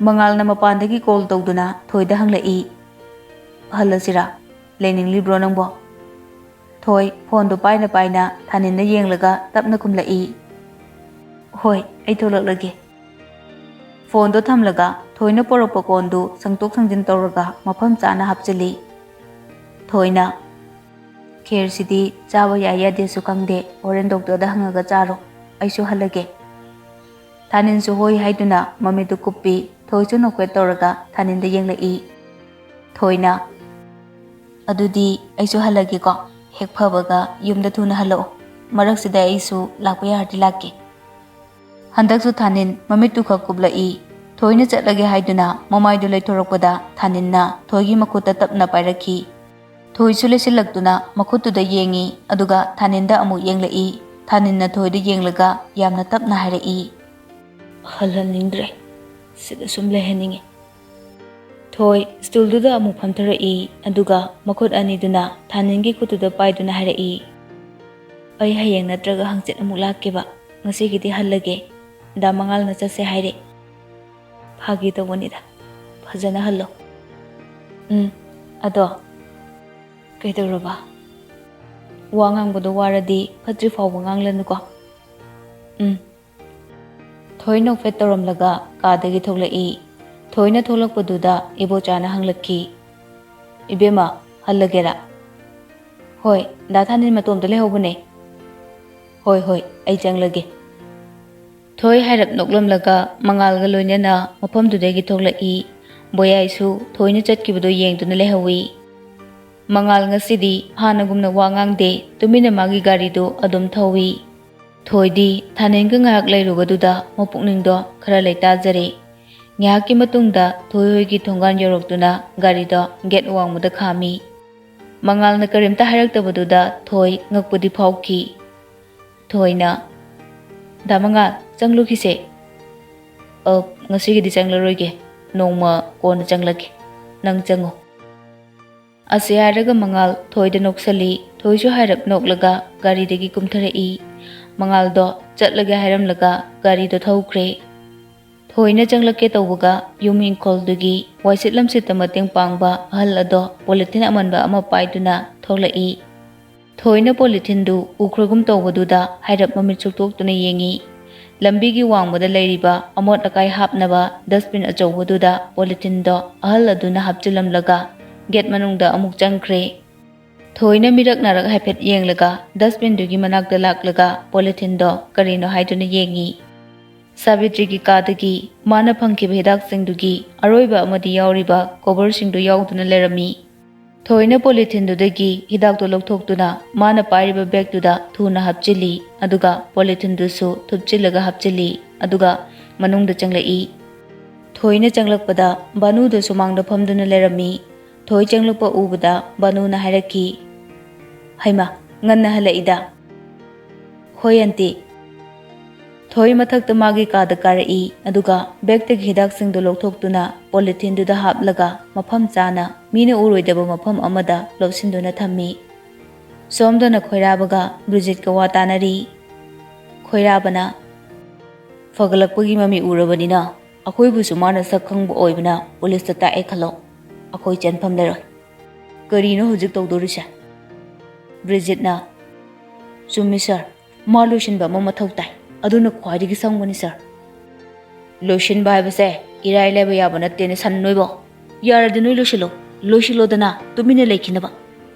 ꯃꯉꯥꯜꯅ ꯃꯄꯥꯟꯗꯒꯤ ꯀꯣꯜ ꯇꯧꯗꯨꯅ ꯊꯣꯏꯗ ꯍꯪꯂꯛꯏ꯫ "ꯍꯜꯂꯁꯤꯔꯥ? ꯂꯩꯅꯤꯡꯂꯤꯕ꯭ꯔꯣ ꯅꯪꯕꯣ?" ꯊꯣꯏ ꯐꯣꯟꯗꯣ ꯄꯥꯏꯅ ꯄꯥꯏꯅ ꯊꯥꯅꯤꯟꯗ ꯌꯦꯡꯂꯒ ꯇꯞꯅ ꯈꯨꯝꯂꯛꯏ꯫ "ꯍꯣꯏ, ꯑꯩ ꯊꯣꯛꯂꯛꯂꯒꯦ꯫" ꯐꯣꯟꯗꯣ ꯊꯝꯂꯒ ꯊꯣꯏꯅ ꯄꯣꯔꯛꯄ ꯀꯣꯟꯗꯨ ꯁꯪꯇꯣꯛ ꯁꯪꯖꯤꯟ ꯇꯧꯔꯒ ꯃꯐꯝ ꯆꯥꯅ ꯍꯥꯞꯆꯤꯜꯂꯤ꯫ ꯊꯣꯏꯅ, "ꯈꯦꯔꯁꯤꯗꯤ ꯆꯥꯕ ꯌꯥꯏ ꯌꯥꯗꯦꯁꯨ ꯈꯪꯗꯦ, ꯍꯣꯔꯦꯟ ꯗꯣꯛꯇꯔꯗ ꯍꯪꯉꯒ ꯆꯥꯔꯣ, ꯑꯩꯁꯨ ꯍꯜꯂꯒꯦ꯫" ꯊꯥꯅꯤꯟꯁꯨ ꯍꯣꯏ ꯍꯥꯏꯗꯨꯅ ꯃꯃꯤꯠꯇꯨ ꯀꯨꯞꯄꯤ꯫ ꯊꯣꯏꯁꯨ ꯅꯣꯛꯐꯦꯠ ꯇꯧꯔꯒ ꯊꯥꯅꯤꯟꯗ ꯌꯦꯡꯂꯛꯏ꯫ ꯊꯣꯏꯅ, "ꯑꯗꯨꯗꯤ ꯑꯩꯁꯨ ꯍꯜꯂꯒꯦꯀꯣ꯫ ꯍꯦꯛ ꯐꯕꯒ ꯌꯨꯝꯗ ꯊꯨꯅ ꯍꯜꯂꯛꯑꯣ꯫ ꯃꯔꯛꯁꯤꯗ ꯑꯩꯁꯨ ꯂꯥꯛꯄ ꯌꯥꯔꯗꯤ ꯂꯥꯛꯀꯦ꯫" ꯍꯟꯗꯛꯁꯨ ꯊꯥꯅꯤꯟ ꯃꯃꯤꯠꯇꯨ ꯈꯛ ꯀꯨꯞꯂꯛꯏ꯫ ꯊꯣꯏꯅ ꯆꯠꯂꯒꯦ ꯍꯥꯏꯗꯨꯅ ꯃꯃꯥꯏꯗꯨ ꯂꯩꯊꯣꯔꯛꯄꯗ ꯊꯥꯅꯤꯟꯅ ꯊꯣꯏꯒꯤ ꯃꯈꯨꯠꯇ ꯇꯞꯅ ꯄꯥꯏꯔꯛꯈꯤ꯫ ꯊꯣꯏꯁꯨ ꯂꯩꯁꯤꯜꯂꯛꯇꯨꯅ ꯃꯈꯨꯠꯇꯨꯗ ꯌꯦꯡꯉꯤ, ꯑꯗꯨꯒ ꯊꯥꯅꯤꯟꯗ ꯑꯃꯨꯛ ꯌꯦꯡꯂꯛꯏ꯫ ꯊꯥꯅꯤꯟꯅ ꯊꯣꯏꯗ ꯌꯦꯡꯂꯒ ꯌꯥꯝꯅ ꯇꯞꯅ ꯍꯥꯏꯔꯛꯏ, "ꯍꯜꯍꯟꯅꯤꯡꯗ꯭ꯔꯦ, ꯁꯤꯗ ꯁꯨꯝ ꯂꯩꯍꯟꯅꯤꯡꯉꯤ꯫" ꯊꯣꯏ ꯁ꯭ꯇꯨꯜꯗꯨꯗ ꯑꯃꯨꯛ ꯐꯝꯊꯔꯛꯏ, ꯑꯗꯨꯒ ꯃꯈꯨꯠ ꯑꯅꯤꯗꯨꯅ ꯊꯥꯅꯤꯟꯒꯤ ꯈꯨꯠꯇꯨꯗ ꯄꯥꯏꯗꯨꯅ ꯍꯥꯏꯔꯛꯏ, "ꯑꯩ ꯍꯌꯦꯡ ꯅꯠꯇ꯭ꯔꯒ ꯍꯪꯆꯤꯠ ꯑꯃꯨꯛ ꯂꯥꯛꯀꯦꯕ, ꯉꯁꯤꯒꯤꯗꯤ ꯍꯜꯂꯒꯦ꯫ ꯗꯥ ꯃꯉꯥꯜꯅ ꯆꯠꯁꯦ ꯍꯥꯏꯔꯦ꯫" "ꯐꯥꯒꯤ ꯇꯧꯕꯅꯤꯗ, ꯐꯖꯅ ꯍꯜꯂꯣ꯫" "ꯎꯝ, ꯑꯗꯣ ꯀꯩꯗꯧꯔꯕ? ꯋꯥ ꯉꯥꯡꯕꯗꯣ ꯋꯥꯔꯗꯤ ꯐꯠꯇ꯭ꯔꯤ ꯐꯥꯎꯕ ꯉꯥꯡꯂꯅꯨꯀꯣ꯫" "ꯎꯝ꯫" ꯊꯣꯏ ꯅꯣꯛꯐꯦꯠ ꯇꯧꯔꯝꯂꯒ ꯀꯥꯗꯒꯤ ꯊꯣꯛꯂꯛꯏ꯫ ꯊꯣꯏꯅ ꯊꯣꯛꯂꯛꯄꯗꯨꯗ ꯏꯕꯣꯆꯥꯅ ꯍꯪꯂꯛꯈꯤ, "ꯏꯕꯦꯝꯃ, ꯍꯜꯂꯒꯦꯔꯥ?" "ꯍꯣꯏ, ꯗꯥ ꯊꯥꯅꯤꯟ ꯃꯇꯣꯝꯇ ꯂꯩꯍꯧꯕꯅꯦ꯫" "ꯍꯣꯏ, ꯍꯣꯏ, ꯑꯩ ꯆꯪꯂꯒꯦ꯫" ꯊꯣꯏ ꯍꯥꯏꯔꯞ ꯅꯣꯛꯂꯝꯂꯒ ꯃꯉꯥꯜꯒ ꯂꯣꯏꯅꯅ ꯃꯐꯝꯗꯨꯗꯒꯤ ꯊꯣꯛꯂꯛꯏ꯫ ꯕꯣꯌꯥꯏꯁꯨ ꯊꯣꯏꯅ ꯆꯠꯈꯤꯕꯗꯨ ꯌꯦꯡꯗꯨꯅ ꯂꯩꯍꯧꯏ꯫ ꯃꯉꯥꯜ ꯉꯁꯤꯗꯤ ꯍꯥꯟꯅꯒꯨꯝꯅ ꯋꯥ ꯉꯥꯡꯗꯦ, ꯇꯨꯃꯤꯟꯅ ꯃꯥꯒꯤ ꯒꯥꯔꯤꯗꯨ ꯑꯗꯨꯝ ꯊꯧꯏ꯫ ꯊꯣꯏꯗꯤ ꯊꯥꯅꯤꯟꯒ ꯉꯥꯏꯍꯥꯛ ꯂꯩꯔꯨꯕꯗꯨꯗ ꯃꯄꯨꯛꯅꯤꯡꯗꯣ ꯈꯔ ꯂꯩꯇꯥꯖꯔꯦ꯫ ꯉꯥꯏꯍꯥꯛꯀꯤ ꯃꯇꯨꯡꯗ ꯊꯣꯏ ꯍꯣꯏꯒꯤ ꯊꯣꯡꯒꯥꯟ ꯌꯧꯔꯛꯇꯨꯅ ꯒꯥꯔꯤꯗꯣ ꯒꯦꯠ ꯋꯥꯡꯃꯗ ꯈꯥꯝꯃꯤ꯫ ꯃꯉꯥꯜꯅ ꯀꯔꯤꯝꯇ ꯍꯥꯏꯔꯛꯇꯕꯗꯨꯗ ꯊꯣꯏ ꯉꯛꯄꯗꯤ ꯐꯥꯎꯈꯤ꯫ ꯊꯣꯏꯅ, "ꯗꯥ ꯃꯉꯥꯜ, ꯆꯪꯂꯨꯈꯤꯁꯦ꯫" "ꯑ, ꯉꯁꯤꯒꯤꯗꯤ ꯆꯪꯂꯔꯣꯏꯒꯦ, ꯅꯣꯡꯃ ꯀꯣꯟꯅ ꯆꯪꯂꯒꯦ, ꯅꯪ ꯆꯪꯉꯣ꯫" ꯑꯁꯤ ꯍꯥꯏꯔꯒ ꯃꯉꯥꯜ ꯊꯣꯏꯗ ꯅꯣꯛꯁꯜꯂꯤ꯫ ꯊꯣꯏꯁꯨ ꯍꯥꯏꯔꯞ ꯅꯣꯛꯂꯒ ꯒꯥꯔꯤꯗꯒꯤ ꯀꯨꯝꯊꯔꯛꯏ꯫ ꯃꯉꯥꯜꯗꯣ ꯆꯠꯂꯒꯦ ꯍꯥꯏꯔꯝꯂꯒ ꯒꯥꯔꯤꯗꯣ ꯊꯧꯈ꯭ꯔꯦ꯫ ꯊꯣꯏꯅ ꯆꯪꯂꯛꯀꯦ ꯇꯧꯕꯒ ꯌꯨꯝ ꯏꯪꯈꯣꯜꯗꯨꯒꯤ ꯋꯥꯏꯁꯤꯠ ꯂꯝꯁꯤꯠꯇ ꯃꯇꯦꯡ ꯄꯥꯡꯕ ꯑꯍꯜ ꯑꯗꯣ ꯄꯣꯂꯤꯊꯤꯟ ꯑꯃꯟꯕ ꯑꯃ ꯄꯥꯏꯗꯨꯅ ꯊꯣꯛꯂꯛꯏ꯫ ꯊꯣꯏꯅ ꯄꯣꯂꯤꯊꯤꯟꯗꯨ ꯎꯈ꯭ꯔꯒꯨꯝ ꯇꯧꯕꯗꯨꯗ ꯍꯥꯏꯔꯞ ꯃꯃꯤꯠ ꯁꯨꯛꯇꯣꯛꯇꯨꯅ ꯌꯦꯡꯏ꯫ ꯂꯝꯕꯤꯒꯤ ꯋꯥꯡꯃꯗ ꯂꯩꯔꯤꯕ ꯑꯃꯣꯠ ꯑꯀꯥꯏ ꯍꯥꯞꯅꯕ ꯗꯁꯕꯤꯟ ꯑꯆꯧꯕꯗꯨꯗ ꯄꯣꯂꯤꯊꯤꯟꯗꯣ ꯑꯍꯜ ꯑꯗꯨꯅ ꯍꯥꯞꯆꯤꯜꯂꯝꯂꯒ ꯒꯦꯠ ꯃꯅꯨꯡꯗ ꯑꯃꯨꯛ ꯆꯪꯈ꯭ꯔꯦ꯫ ꯊꯣꯏꯅ ꯃꯤꯔꯛ ꯅꯥꯔꯛ ꯍꯥꯏꯐꯦꯠ ꯌꯦꯡꯂꯒ ꯗꯁꯕꯤꯟꯗꯨꯒꯤ ꯃꯅꯥꯛꯇ ꯂꯥꯛꯂꯒ ꯄꯣꯂꯤꯊꯤꯟꯗꯣ ꯀꯔꯤꯅꯣ ꯍꯥꯏꯗꯨꯅ ꯌꯦꯡꯏ꯫ ꯁꯥꯕꯤꯇ꯭ꯔꯤꯒꯤ ꯀꯥꯗꯒꯤ ꯃꯥꯅ ꯐꯪꯈꯤꯕ ꯍꯤꯗꯥꯛꯁꯤꯡꯗꯨꯒꯤ ꯑꯔꯣꯏꯕ ꯑꯃꯗꯤ ꯌꯥꯎꯔꯤꯕ ꯀꯣꯚꯔꯁꯤꯡꯗꯨ ꯌꯥꯎꯗꯨꯅ ꯂꯩꯔꯝꯃꯤ꯫ ꯊꯣꯏꯅ ꯄꯣꯂꯤꯊꯤꯟꯗꯨꯗꯒꯤ ꯍꯤꯗꯥꯛꯇꯨ ꯂꯧꯊꯣꯛꯇꯨꯅ ꯃꯥꯅ ꯄꯥꯏꯔꯤꯕ ꯕꯦꯒꯇꯨꯗ ꯊꯨꯅ ꯍꯥꯞꯆꯤꯜꯂꯤ, ꯑꯗꯨꯒ ꯄꯣꯂꯤꯊꯤꯟꯗꯨꯁꯨ ꯊꯨꯞꯆꯤꯜꯂꯒ ꯍꯥꯞꯆꯤꯜꯂꯤ, ꯑꯗꯨꯒ ꯃꯅꯨꯡꯗ ꯆꯪꯂꯛꯏ꯫ ꯊꯣꯏꯅ ꯆꯪꯂꯛꯄꯗ ꯕꯥꯅꯨꯗ ꯁꯨꯃꯥꯡꯗ ꯐꯝꯗꯨꯅ ꯂꯩꯔꯝꯃꯤ꯫ ꯊꯣꯏ ꯆꯪꯂꯛꯄ ꯎꯕꯗ ꯕꯥꯅꯨꯅ ꯍꯥꯏꯔꯛꯈꯤ, "ꯍꯩꯃꯥ, ꯉꯟꯅ ꯍꯜꯂꯛꯏꯗ!" "ꯍꯣꯏ, ꯑꯟꯇꯤ꯫" ꯊꯣꯏ ꯃꯊꯛꯇ ꯃꯥꯒꯤ ꯀꯥꯗ ꯀꯥꯔꯛꯏ, ꯑꯗꯨꯒ ꯕꯦꯒꯇꯒꯤ ꯍꯤꯗꯥꯛꯁꯤꯡꯗꯨ ꯂꯧꯊꯣꯛꯇꯨꯅ ꯄꯣꯂꯤꯊꯤꯟꯗꯨꯗ ꯍꯥꯞꯂꯒ ꯃꯐꯝ ꯆꯥꯅ, ꯃꯤꯅ ꯎꯔꯣꯏꯗꯕ ꯃꯐꯝ ꯑꯃꯗ ꯂꯧꯁꯤꯟꯗꯨꯅ ꯊꯝꯃꯤ꯫ ꯁꯣꯝꯗꯅ ꯈꯣꯏꯔꯥꯕꯒ ꯕ꯭ꯔꯤꯖꯤꯠꯀ ꯋꯥ ꯇꯥꯅꯔꯤ꯫ ꯈꯣꯏꯔꯥꯕꯅ, "ꯐꯒꯠꯂꯛꯄꯒꯤ ꯃꯃꯤ ꯎꯔꯕꯅꯤꯅ ꯑꯩꯈꯣꯏꯕꯨꯁꯨ ꯃꯥꯅ ꯁꯛ ꯈꯪꯕ ꯑꯣꯏꯕꯅ ꯄꯨꯂꯤꯁꯇ ꯇꯥꯛꯑꯦ ꯈꯜꯂꯣ, ꯑꯩꯈꯣꯏ ꯆꯦꯟꯐꯝ ꯂꯩꯔꯣꯏ꯫ ꯀꯔꯤꯅꯣ ꯍꯧꯖꯤꯛ ꯇꯧꯗꯣꯔꯤꯁꯦ?" ꯕ꯭ꯔꯤꯖꯤꯠꯅ, "ꯆꯨꯝꯃꯤ ꯁꯥꯔ, ꯃꯥ ꯂꯣꯏꯁꯤꯟꯕ ꯑꯃ ꯃꯊꯧ ꯇꯥꯏ, ꯑꯗꯨꯅ ꯈ꯭ꯋꯥꯏꯗꯒꯤ ꯁꯝꯒꯅꯤ ꯁꯥꯔ꯫" "ꯂꯣꯏꯁꯤꯟꯕ ꯍꯥꯏꯕꯁꯦ ꯏꯔꯥꯏ ꯂꯥꯏꯕ ꯌꯥꯕ ꯅꯠꯇꯦꯅꯦ ꯁꯟ ꯅꯣꯏꯕꯣ꯫ ꯌꯥꯔꯗꯤ ꯅꯣꯏ ꯂꯣꯏꯁꯤꯜꯂꯣ, ꯂꯣꯏꯁꯤꯜꯂꯣꯗꯅ, ꯇꯨꯃꯤꯟꯅ ꯂꯩꯈꯤꯅꯕ꯫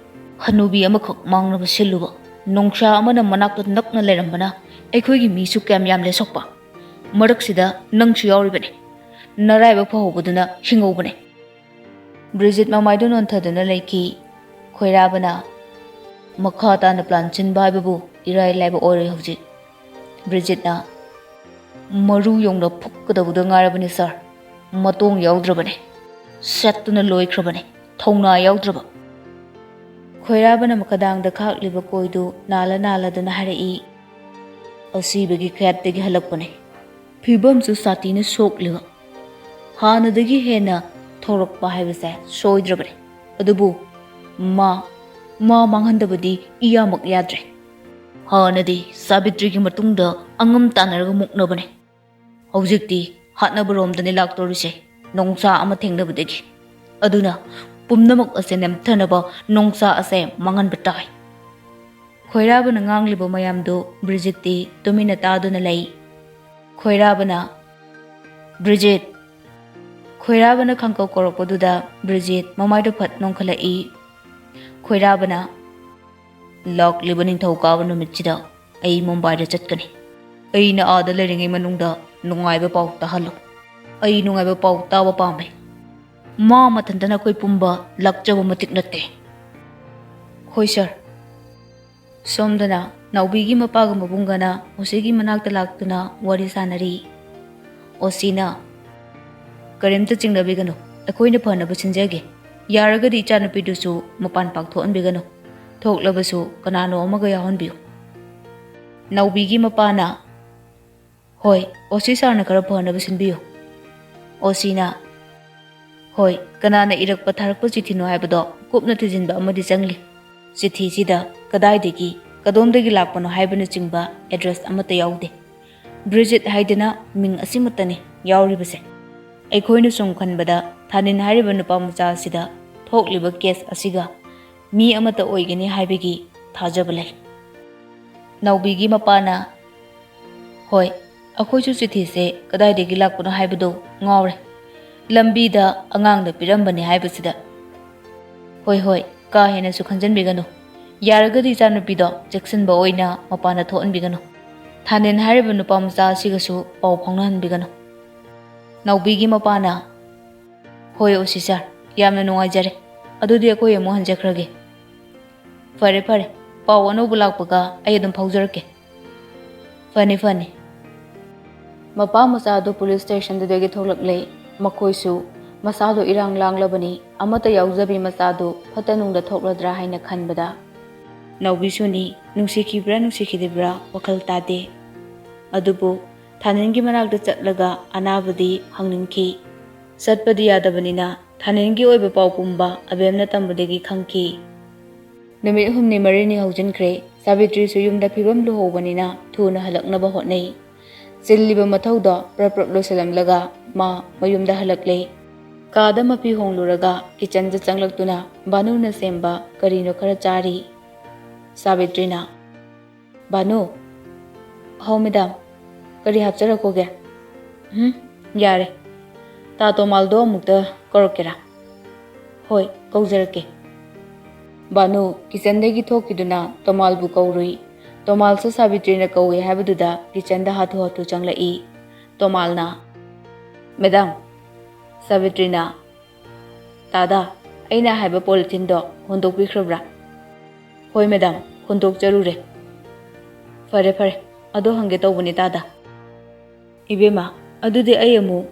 ꯍꯅꯨꯕꯤ ꯑꯃꯈꯛ ꯃꯥꯡꯅꯕ ꯁꯤꯜꯂꯨꯕ, ꯅꯣꯡꯁꯥ ꯑꯃꯅ ꯃꯅꯥꯛꯇ ꯅꯛꯅ ꯂꯩꯔꯝꯕꯅ ꯑꯩꯈꯣꯏꯒꯤ ꯃꯤꯁꯨ ꯀꯌꯥꯝ ꯌꯥꯝꯂꯦ ꯁꯣꯛꯄ꯫ ꯃꯔꯛꯁꯤꯗ ꯅꯪꯁꯨ ꯌꯥꯎꯔꯤꯕꯅꯤ꯫ ꯅꯔꯥꯏꯕꯛ ꯐꯍꯧꯕꯗꯨꯅ ꯍꯤꯡꯍꯧꯕꯅꯦ꯫" ꯕ꯭ꯔꯤꯖꯤꯠ ꯃꯃꯥꯏꯗꯨ ꯅꯣꯟꯊꯗꯨꯅ ꯂꯩꯈꯤ꯫ ꯈꯣꯏꯔꯥꯕꯅ, "ꯃꯈꯥ ꯇꯥꯅ ꯄ꯭ꯂꯥꯟ ꯁꯤꯟꯕ ꯍꯥꯏꯕꯕꯨ ꯏꯔꯥꯏ ꯂꯥꯏꯕ ꯑꯣꯏꯔꯣꯏ ꯍꯧꯖꯤꯛ꯫" ꯕ꯭ꯔꯤꯖꯤꯠꯅ, "ꯃꯔꯨ ꯌꯧꯅ ꯐꯨꯛꯀꯗꯧꯕꯗ ꯉꯥꯏꯔꯕꯅꯤ ꯁꯥꯔ꯫ ꯃꯇꯣꯡ ꯌꯥꯎꯗ꯭ꯔꯕꯅꯦ꯫ ꯁꯦꯠꯇꯨꯅ ꯂꯣꯏꯈ꯭ꯔꯕꯅꯦ꯫ ꯊꯧꯅꯥ ꯌꯥꯎꯗ꯭ꯔꯕ꯫" ꯈꯣꯏꯔꯥꯕꯅ ꯃꯈꯗꯥꯡꯗ ꯈꯥꯛꯂꯤꯕ ꯀꯣꯏꯗꯨ ꯅꯥꯜꯂ ꯅꯥꯜꯂꯗꯨꯅ ꯍꯥꯏꯔꯛꯏ, "ꯑꯁꯤꯕꯒꯤ ꯈꯌꯥꯠꯇꯒꯤ ꯍꯜꯂꯛꯄꯅꯦ꯫ ꯐꯤꯕꯝꯁꯨ ꯁꯥꯊꯤꯅ ꯁꯣꯛꯂꯤꯕ꯫ ꯍꯥꯟꯅꯗꯒꯤ ꯍꯦꯟꯅ ꯊꯧꯔꯛꯄ ꯍꯥꯏꯕꯁꯦ ꯁꯣꯏꯗ꯭ꯔꯕꯅꯦ꯫ ꯑꯗꯨꯕꯨ ꯃꯥ, ꯃꯥ ꯃꯥꯡꯍꯟꯗꯕꯗꯤ ꯏꯌꯥꯃꯛ ꯌꯥꯗ꯭ꯔꯦ꯫ ꯍꯥꯟꯅꯗꯤ ꯁꯥꯕꯤꯇ꯭ꯔꯤꯒꯤ ꯃꯇꯨꯡꯗ ꯑꯉꯝ ꯇꯥꯟꯅꯔꯒ ꯃꯨꯛꯅꯕꯅꯦ꯫ ꯍꯧꯖꯤꯛꯇꯤ ꯍꯥꯠꯅꯕꯔꯣꯝꯗꯅꯤ ꯂꯥꯛꯇꯧꯔꯤꯁꯦ, ꯅꯣꯡꯁꯥ ꯑꯃ ꯊꯦꯡꯅꯕꯗꯒꯤ꯫ ꯑꯗꯨꯅ ꯄꯨꯝꯅꯃꯛ ꯑꯁꯦ ꯅꯦꯝꯊꯅꯕ ꯅꯣꯡꯁꯥ ꯑꯁꯦ ꯃꯥꯡꯍꯟꯕ ꯇꯥꯏ꯫" ꯈꯣꯏꯔꯥꯕꯅ ꯉꯥꯡꯂꯤꯕ ꯃꯌꯥꯝꯗꯨ ꯕ꯭ꯔꯤꯖꯤꯠꯇꯤ ꯇꯨꯃꯤꯟꯅ ꯇꯥꯗꯨꯅ ꯂꯩ꯫ ꯈꯣꯏꯔꯥꯕꯅ, "ꯕ꯭ꯔꯤꯖꯤꯠ!" ꯈꯣꯏꯔꯥꯕꯅ ꯈꯪꯀꯧ ꯀꯧꯔꯛꯄꯗꯨꯗ ꯕ꯭ꯔꯤꯖꯤꯠ ꯃꯃꯥꯏꯗꯨ ꯐꯠ ꯅꯣꯡꯈꯠꯂꯛꯏ꯫ ꯈꯣꯏꯔꯥꯕꯅ, "ꯂꯥꯛꯂꯤꯕ ꯅꯤꯡꯊꯧꯀꯥꯕ ꯅꯨꯃꯤꯠꯁꯤꯗ ꯑꯩ ꯃꯨꯝꯕꯥꯏꯗ ꯆꯠꯀꯅꯤ꯫ ꯑꯩꯅ ꯑꯥꯗ ꯂꯩꯔꯤꯉꯩ ꯃꯅꯨꯡꯗ ꯅꯨꯡꯉꯥꯏꯕ ꯄꯥꯎ ꯇꯥꯍꯜꯂꯨ꯫ ꯑꯩ ꯅꯨꯡꯉꯥꯏꯕ ꯄꯥꯎ ꯇꯥꯕ ꯄꯥꯝꯃꯦ꯫" ꯃꯥ ꯃꯊꯟꯇꯅ ꯑꯩꯈꯣꯏ ꯄꯨꯝꯕ ꯂꯥꯛꯆꯕ ꯃꯇꯤꯛ ꯅꯠꯇꯦ꯫ ꯍꯣꯏ ꯁꯥꯔ꯫ ꯁꯣꯝꯗꯅ ꯅꯥꯎꯕꯤꯒꯤ ꯃꯄꯥꯒ ꯃꯕꯨꯡꯒꯅ ꯑꯣꯁꯤꯒꯤ ꯃꯅꯥꯛꯇ ꯂꯥꯛꯇꯨꯅ ꯋꯥꯔꯤ ꯁꯥꯅꯔꯤ꯫ ꯑꯣꯁꯤꯅ, "ꯀꯔꯤꯝꯇ ꯆꯤꯡꯅꯕꯤꯒꯅꯨ, ꯑꯩꯈꯣꯏꯅ ꯐꯅꯕ ꯁꯤꯟꯖꯒꯦ꯫ ꯌꯥꯔꯒꯗꯤ ꯏꯆꯥꯅꯨꯄꯤꯗꯨꯁꯨ ꯃꯄꯥꯟ ꯄꯥꯛ ꯊꯣꯛꯍꯟꯕꯤꯒꯅꯨ꯫ ꯊꯣꯛꯂꯕꯁꯨ ꯀꯅꯥꯅꯣ ꯑꯃꯒ ꯌꯥꯎꯍꯟꯕꯤꯌꯨ"꯫ ꯅꯥꯎꯕꯤꯒꯤ ꯃꯄꯥꯅ, "ꯍꯣꯏ, ꯑꯣꯁꯤ ꯁꯥꯔꯅ ꯈꯔ ꯐꯅꯕ ꯁꯤꯟꯕꯤꯌꯨ"꯫ ꯑꯣꯁꯤꯅ, "ꯍꯣꯏ, ꯀꯅꯥꯅ ꯏꯔꯛꯄ ꯊꯥꯔꯛꯄ ꯆꯤꯊꯤꯅꯣ ꯍꯥꯏꯕꯗꯣ ꯀꯨꯞꯅ ꯊꯤꯖꯤꯟꯕ ꯑꯃꯗꯤ ꯆꯪꯂꯤ꯫ ꯆꯤꯊꯤꯁꯤꯗ ꯀꯗꯥꯏꯗꯒꯤ, ꯀꯗꯣꯝꯗꯒꯤ ꯂꯥꯛꯄꯅꯣ ꯍꯥꯏꯕꯅꯆꯤꯡꯕ ꯑꯦꯗ꯭ꯔꯦꯁ ꯑꯃꯠꯇ ꯌꯥꯎꯗꯦ꯫ ꯕ꯭ꯔꯤꯖꯤꯠ ꯍꯥꯏꯗꯅ ꯃꯤꯡ ꯑꯁꯤꯃꯛꯇꯅꯤ ꯌꯥꯎꯔꯤꯕꯁꯦ꯫ ꯑꯩꯈꯣꯏꯅ ꯁꯨꯝ ꯈꯟꯕꯗ ꯊꯥꯅꯤꯟ ꯍꯥꯏꯔꯤꯕ ꯅꯨꯄꯥ ꯃꯆꯥ ꯑꯁꯤꯗ ꯊꯣꯛꯂꯤꯕ ꯀꯦꯁ ꯑꯁꯤꯒ ꯃꯤ ꯑꯃꯠꯇ ꯑꯣꯏꯒꯅꯤ ꯍꯥꯏꯕꯒꯤ ꯊꯥꯖꯕ ꯂꯩ"꯫ ꯅꯥꯎꯕꯤꯒꯤ ꯃꯄꯥꯅ, "ꯍꯣꯏ, ꯑꯩꯈꯣꯏꯁꯨ ꯆꯤꯊꯤꯁꯦ ꯀꯗꯥꯏꯗꯒꯤ ꯂꯥꯛꯄꯅꯣ ꯍꯥꯏꯕꯗꯣ ꯉꯥꯎꯔꯦ꯫ ꯂꯝꯕꯤꯗ ꯑꯉꯥꯡꯅ ꯄꯤꯔꯝꯕꯅꯤ ꯍꯥꯏꯕꯁꯤꯗ"꯫ "ꯍꯣꯏ, ꯍꯣꯏ, ꯀꯥ ꯍꯦꯟꯅꯁꯨ ꯈꯟꯖꯟꯕꯤꯒꯅꯨ꯫ ꯌꯥꯔꯒꯗꯤ ꯏꯆꯥꯅꯨꯄꯤꯗꯣ ꯆꯦꯛꯁꯤꯟꯕ ꯑꯣꯏꯅ ꯃꯄꯥꯟꯗ ꯊꯣꯛꯍꯟꯕꯤꯒꯅꯨ꯫ ꯊꯥꯅꯦꯟ ꯍꯥꯏꯔꯤꯕ ꯅꯨꯄꯥ ꯃꯆꯥ ꯑꯁꯤꯒꯁꯨ ꯄꯥꯎ ꯐꯥꯎꯅꯍꯟꯕꯤꯒꯅꯨ"꯫ ꯅꯥꯎꯕꯤꯒꯤ ꯃꯄꯥꯅ, "ꯍꯣꯏ, ꯑꯣꯁꯤ ꯁꯥꯔ, ꯌꯥꯝꯅ ꯅꯨꯡꯉꯥꯏꯖꯔꯦ꯫ ꯑꯗꯨꯗꯤ ꯑꯩꯈꯣꯏ ꯑꯃꯨꯛ ꯍꯟꯖꯈ꯭ꯔꯒꯦ"꯫ "ꯐꯔꯦ, ꯐꯔꯦ, ꯄꯥꯎ ꯑꯅꯧꯕ ꯂꯥꯛꯄꯒ ꯑꯩ ꯑꯗꯨꯝ ꯐꯥꯎꯖꯔꯛꯀꯦ"꯫ "ꯐꯅꯤ, ꯐꯅꯤ"꯫ ꯃꯄꯥ ꯃꯆꯥꯗꯨ ꯄꯨꯂꯤꯁ ꯁ꯭ꯇꯦꯁꯟꯗꯨꯗꯒꯤ ꯊꯣꯛꯂꯛꯂꯦ꯫ ꯃꯈꯣꯏꯁꯨ ꯃꯁꯥꯗꯨ ꯏꯔꯥꯡ ꯂꯥꯡꯂꯕꯅꯤ, ꯑꯃꯠꯇ ꯌꯥꯎꯖꯕꯤ ꯃꯆꯥꯗꯨ ꯐꯠꯇ ꯅꯨꯡꯗ ꯊꯣꯛꯂꯗ꯭ꯔꯥ ꯍꯥꯏꯅ ꯈꯟꯕꯗ꯫ ꯅꯥꯎꯕꯤꯁꯨꯅꯤ, ꯅꯨꯡꯁꯤꯈꯤꯕ꯭ꯔꯥ ꯅꯨꯡꯁꯤꯈꯤꯗꯕ꯭ꯔꯥ ꯋꯥꯈꯜ ꯇꯥꯗꯦ꯫ ꯑꯗꯨꯕꯨ ꯊꯥꯅꯤꯟꯒꯤ ꯃꯅꯥꯛꯇ ꯆꯠꯂꯒ ꯑꯅꯥꯕꯗꯤ ꯍꯪꯅꯤꯡꯈꯤ꯫ ꯆꯠꯄꯗꯤ ꯌꯥꯗꯕꯅꯤꯅ ꯊꯥꯅꯤꯟꯒꯤ ꯑꯣꯏꯕ ꯄꯥꯎ ꯄꯨꯝꯕ ꯑꯕꯦꯝꯅ ꯇꯝꯕꯗꯒꯤ ꯈꯪꯈꯤ꯫ ꯅꯨꯃꯤꯠ ꯍꯨꯝꯅꯤ ꯃꯔꯤꯅꯤ ꯍꯧꯖꯤꯟꯈ꯭ꯔꯦ꯫ ꯁꯥꯕꯤꯇ꯭ꯔꯤꯁꯨ ꯌꯨꯝꯗ ꯐꯤꯕꯝ ꯂꯨꯍꯧꯕꯅꯤꯅ ꯊꯨꯅ ꯍꯜꯂꯛꯅꯕ ꯍꯣꯠꯅꯩ꯫ ꯆꯤꯜꯂꯤꯕ ꯃꯊꯧꯗꯣ ꯄ꯭ꯔꯞ ꯄ꯭ꯔꯞ ꯂꯣꯏꯁꯤꯜꯂꯝꯂꯒ ꯃꯥ ꯃꯌꯨꯝꯗ ꯍꯜꯂꯛꯂꯦ꯫ ꯀꯥꯗ ꯃꯄꯤ ꯍꯣꯡꯂꯨꯔꯒ ꯀꯤꯆꯟꯗ ꯆꯪꯂꯛꯇꯨꯅ ꯚꯥꯅꯨꯅ ꯁꯦꯝꯕ ꯀꯔꯤꯅꯣ ꯈꯔ ꯆꯥꯔꯤ꯫ ꯁꯥꯕꯤꯇ꯭ꯔꯤꯅ, "ꯚꯥꯅꯨ"꯫ "ꯍꯥꯎ ꯃꯦꯗꯥꯝ, ꯀꯔꯤ ꯍꯥꯞꯆꯔꯛꯈꯣꯒꯦ?" "ꯎꯝ, ꯌꯥꯔꯦ꯫ ꯇꯥ ꯇꯣꯃꯥꯜꯗꯣ ꯑꯃꯨꯛꯇ ꯀꯧꯔꯛꯀꯦꯔꯥ?" "ꯍꯣꯏ, ꯀꯧꯖꯔꯛꯀꯦ"꯫ ꯚꯥꯅꯨ ꯀꯤꯆꯟꯗꯒꯤ ꯊꯣꯛꯈꯤꯗꯨꯅ ꯇꯣꯃꯥꯜꯕꯨ ꯀꯧꯔꯨꯏ꯫ ꯇꯣꯃꯥꯜꯁꯨ ꯁꯥꯕꯤꯇ꯭ꯔꯤꯅ ꯀꯧꯏ ꯍꯥꯏꯕꯗꯨꯗ ꯀꯤꯆꯟꯗ ꯍꯥꯊꯨ ꯍꯥꯊꯨ ꯆꯪꯂꯛꯏ꯫ ꯇꯣꯃꯥꯜꯅ, "ꯃꯦꯗꯥꯝ"꯫ ꯁꯥꯕꯤꯇ꯭ꯔꯤꯅ, ꯇꯥꯗꯥ, ꯑꯩꯅ ꯍꯥꯏꯕ ꯄꯣꯂꯤꯊꯤꯟꯗꯣ ꯍꯨꯟꯗꯣꯛꯄꯤꯈ꯭ꯔꯕ꯭ꯔꯥ? ꯍꯣꯏ ꯃꯦꯗꯥꯝ, ꯍꯨꯟꯗꯣꯛꯆꯔꯨꯔꯦ꯫ ꯐꯔꯦ ꯐꯔꯦ, ꯑꯗꯣ ꯍꯪꯒꯦ ꯇꯧꯕꯅꯤ ꯇꯥꯗꯥ꯫ ꯏꯕꯦꯝꯃ, ꯑꯗꯨꯗꯤ ꯑꯩ ꯑꯃꯨꯛ꯫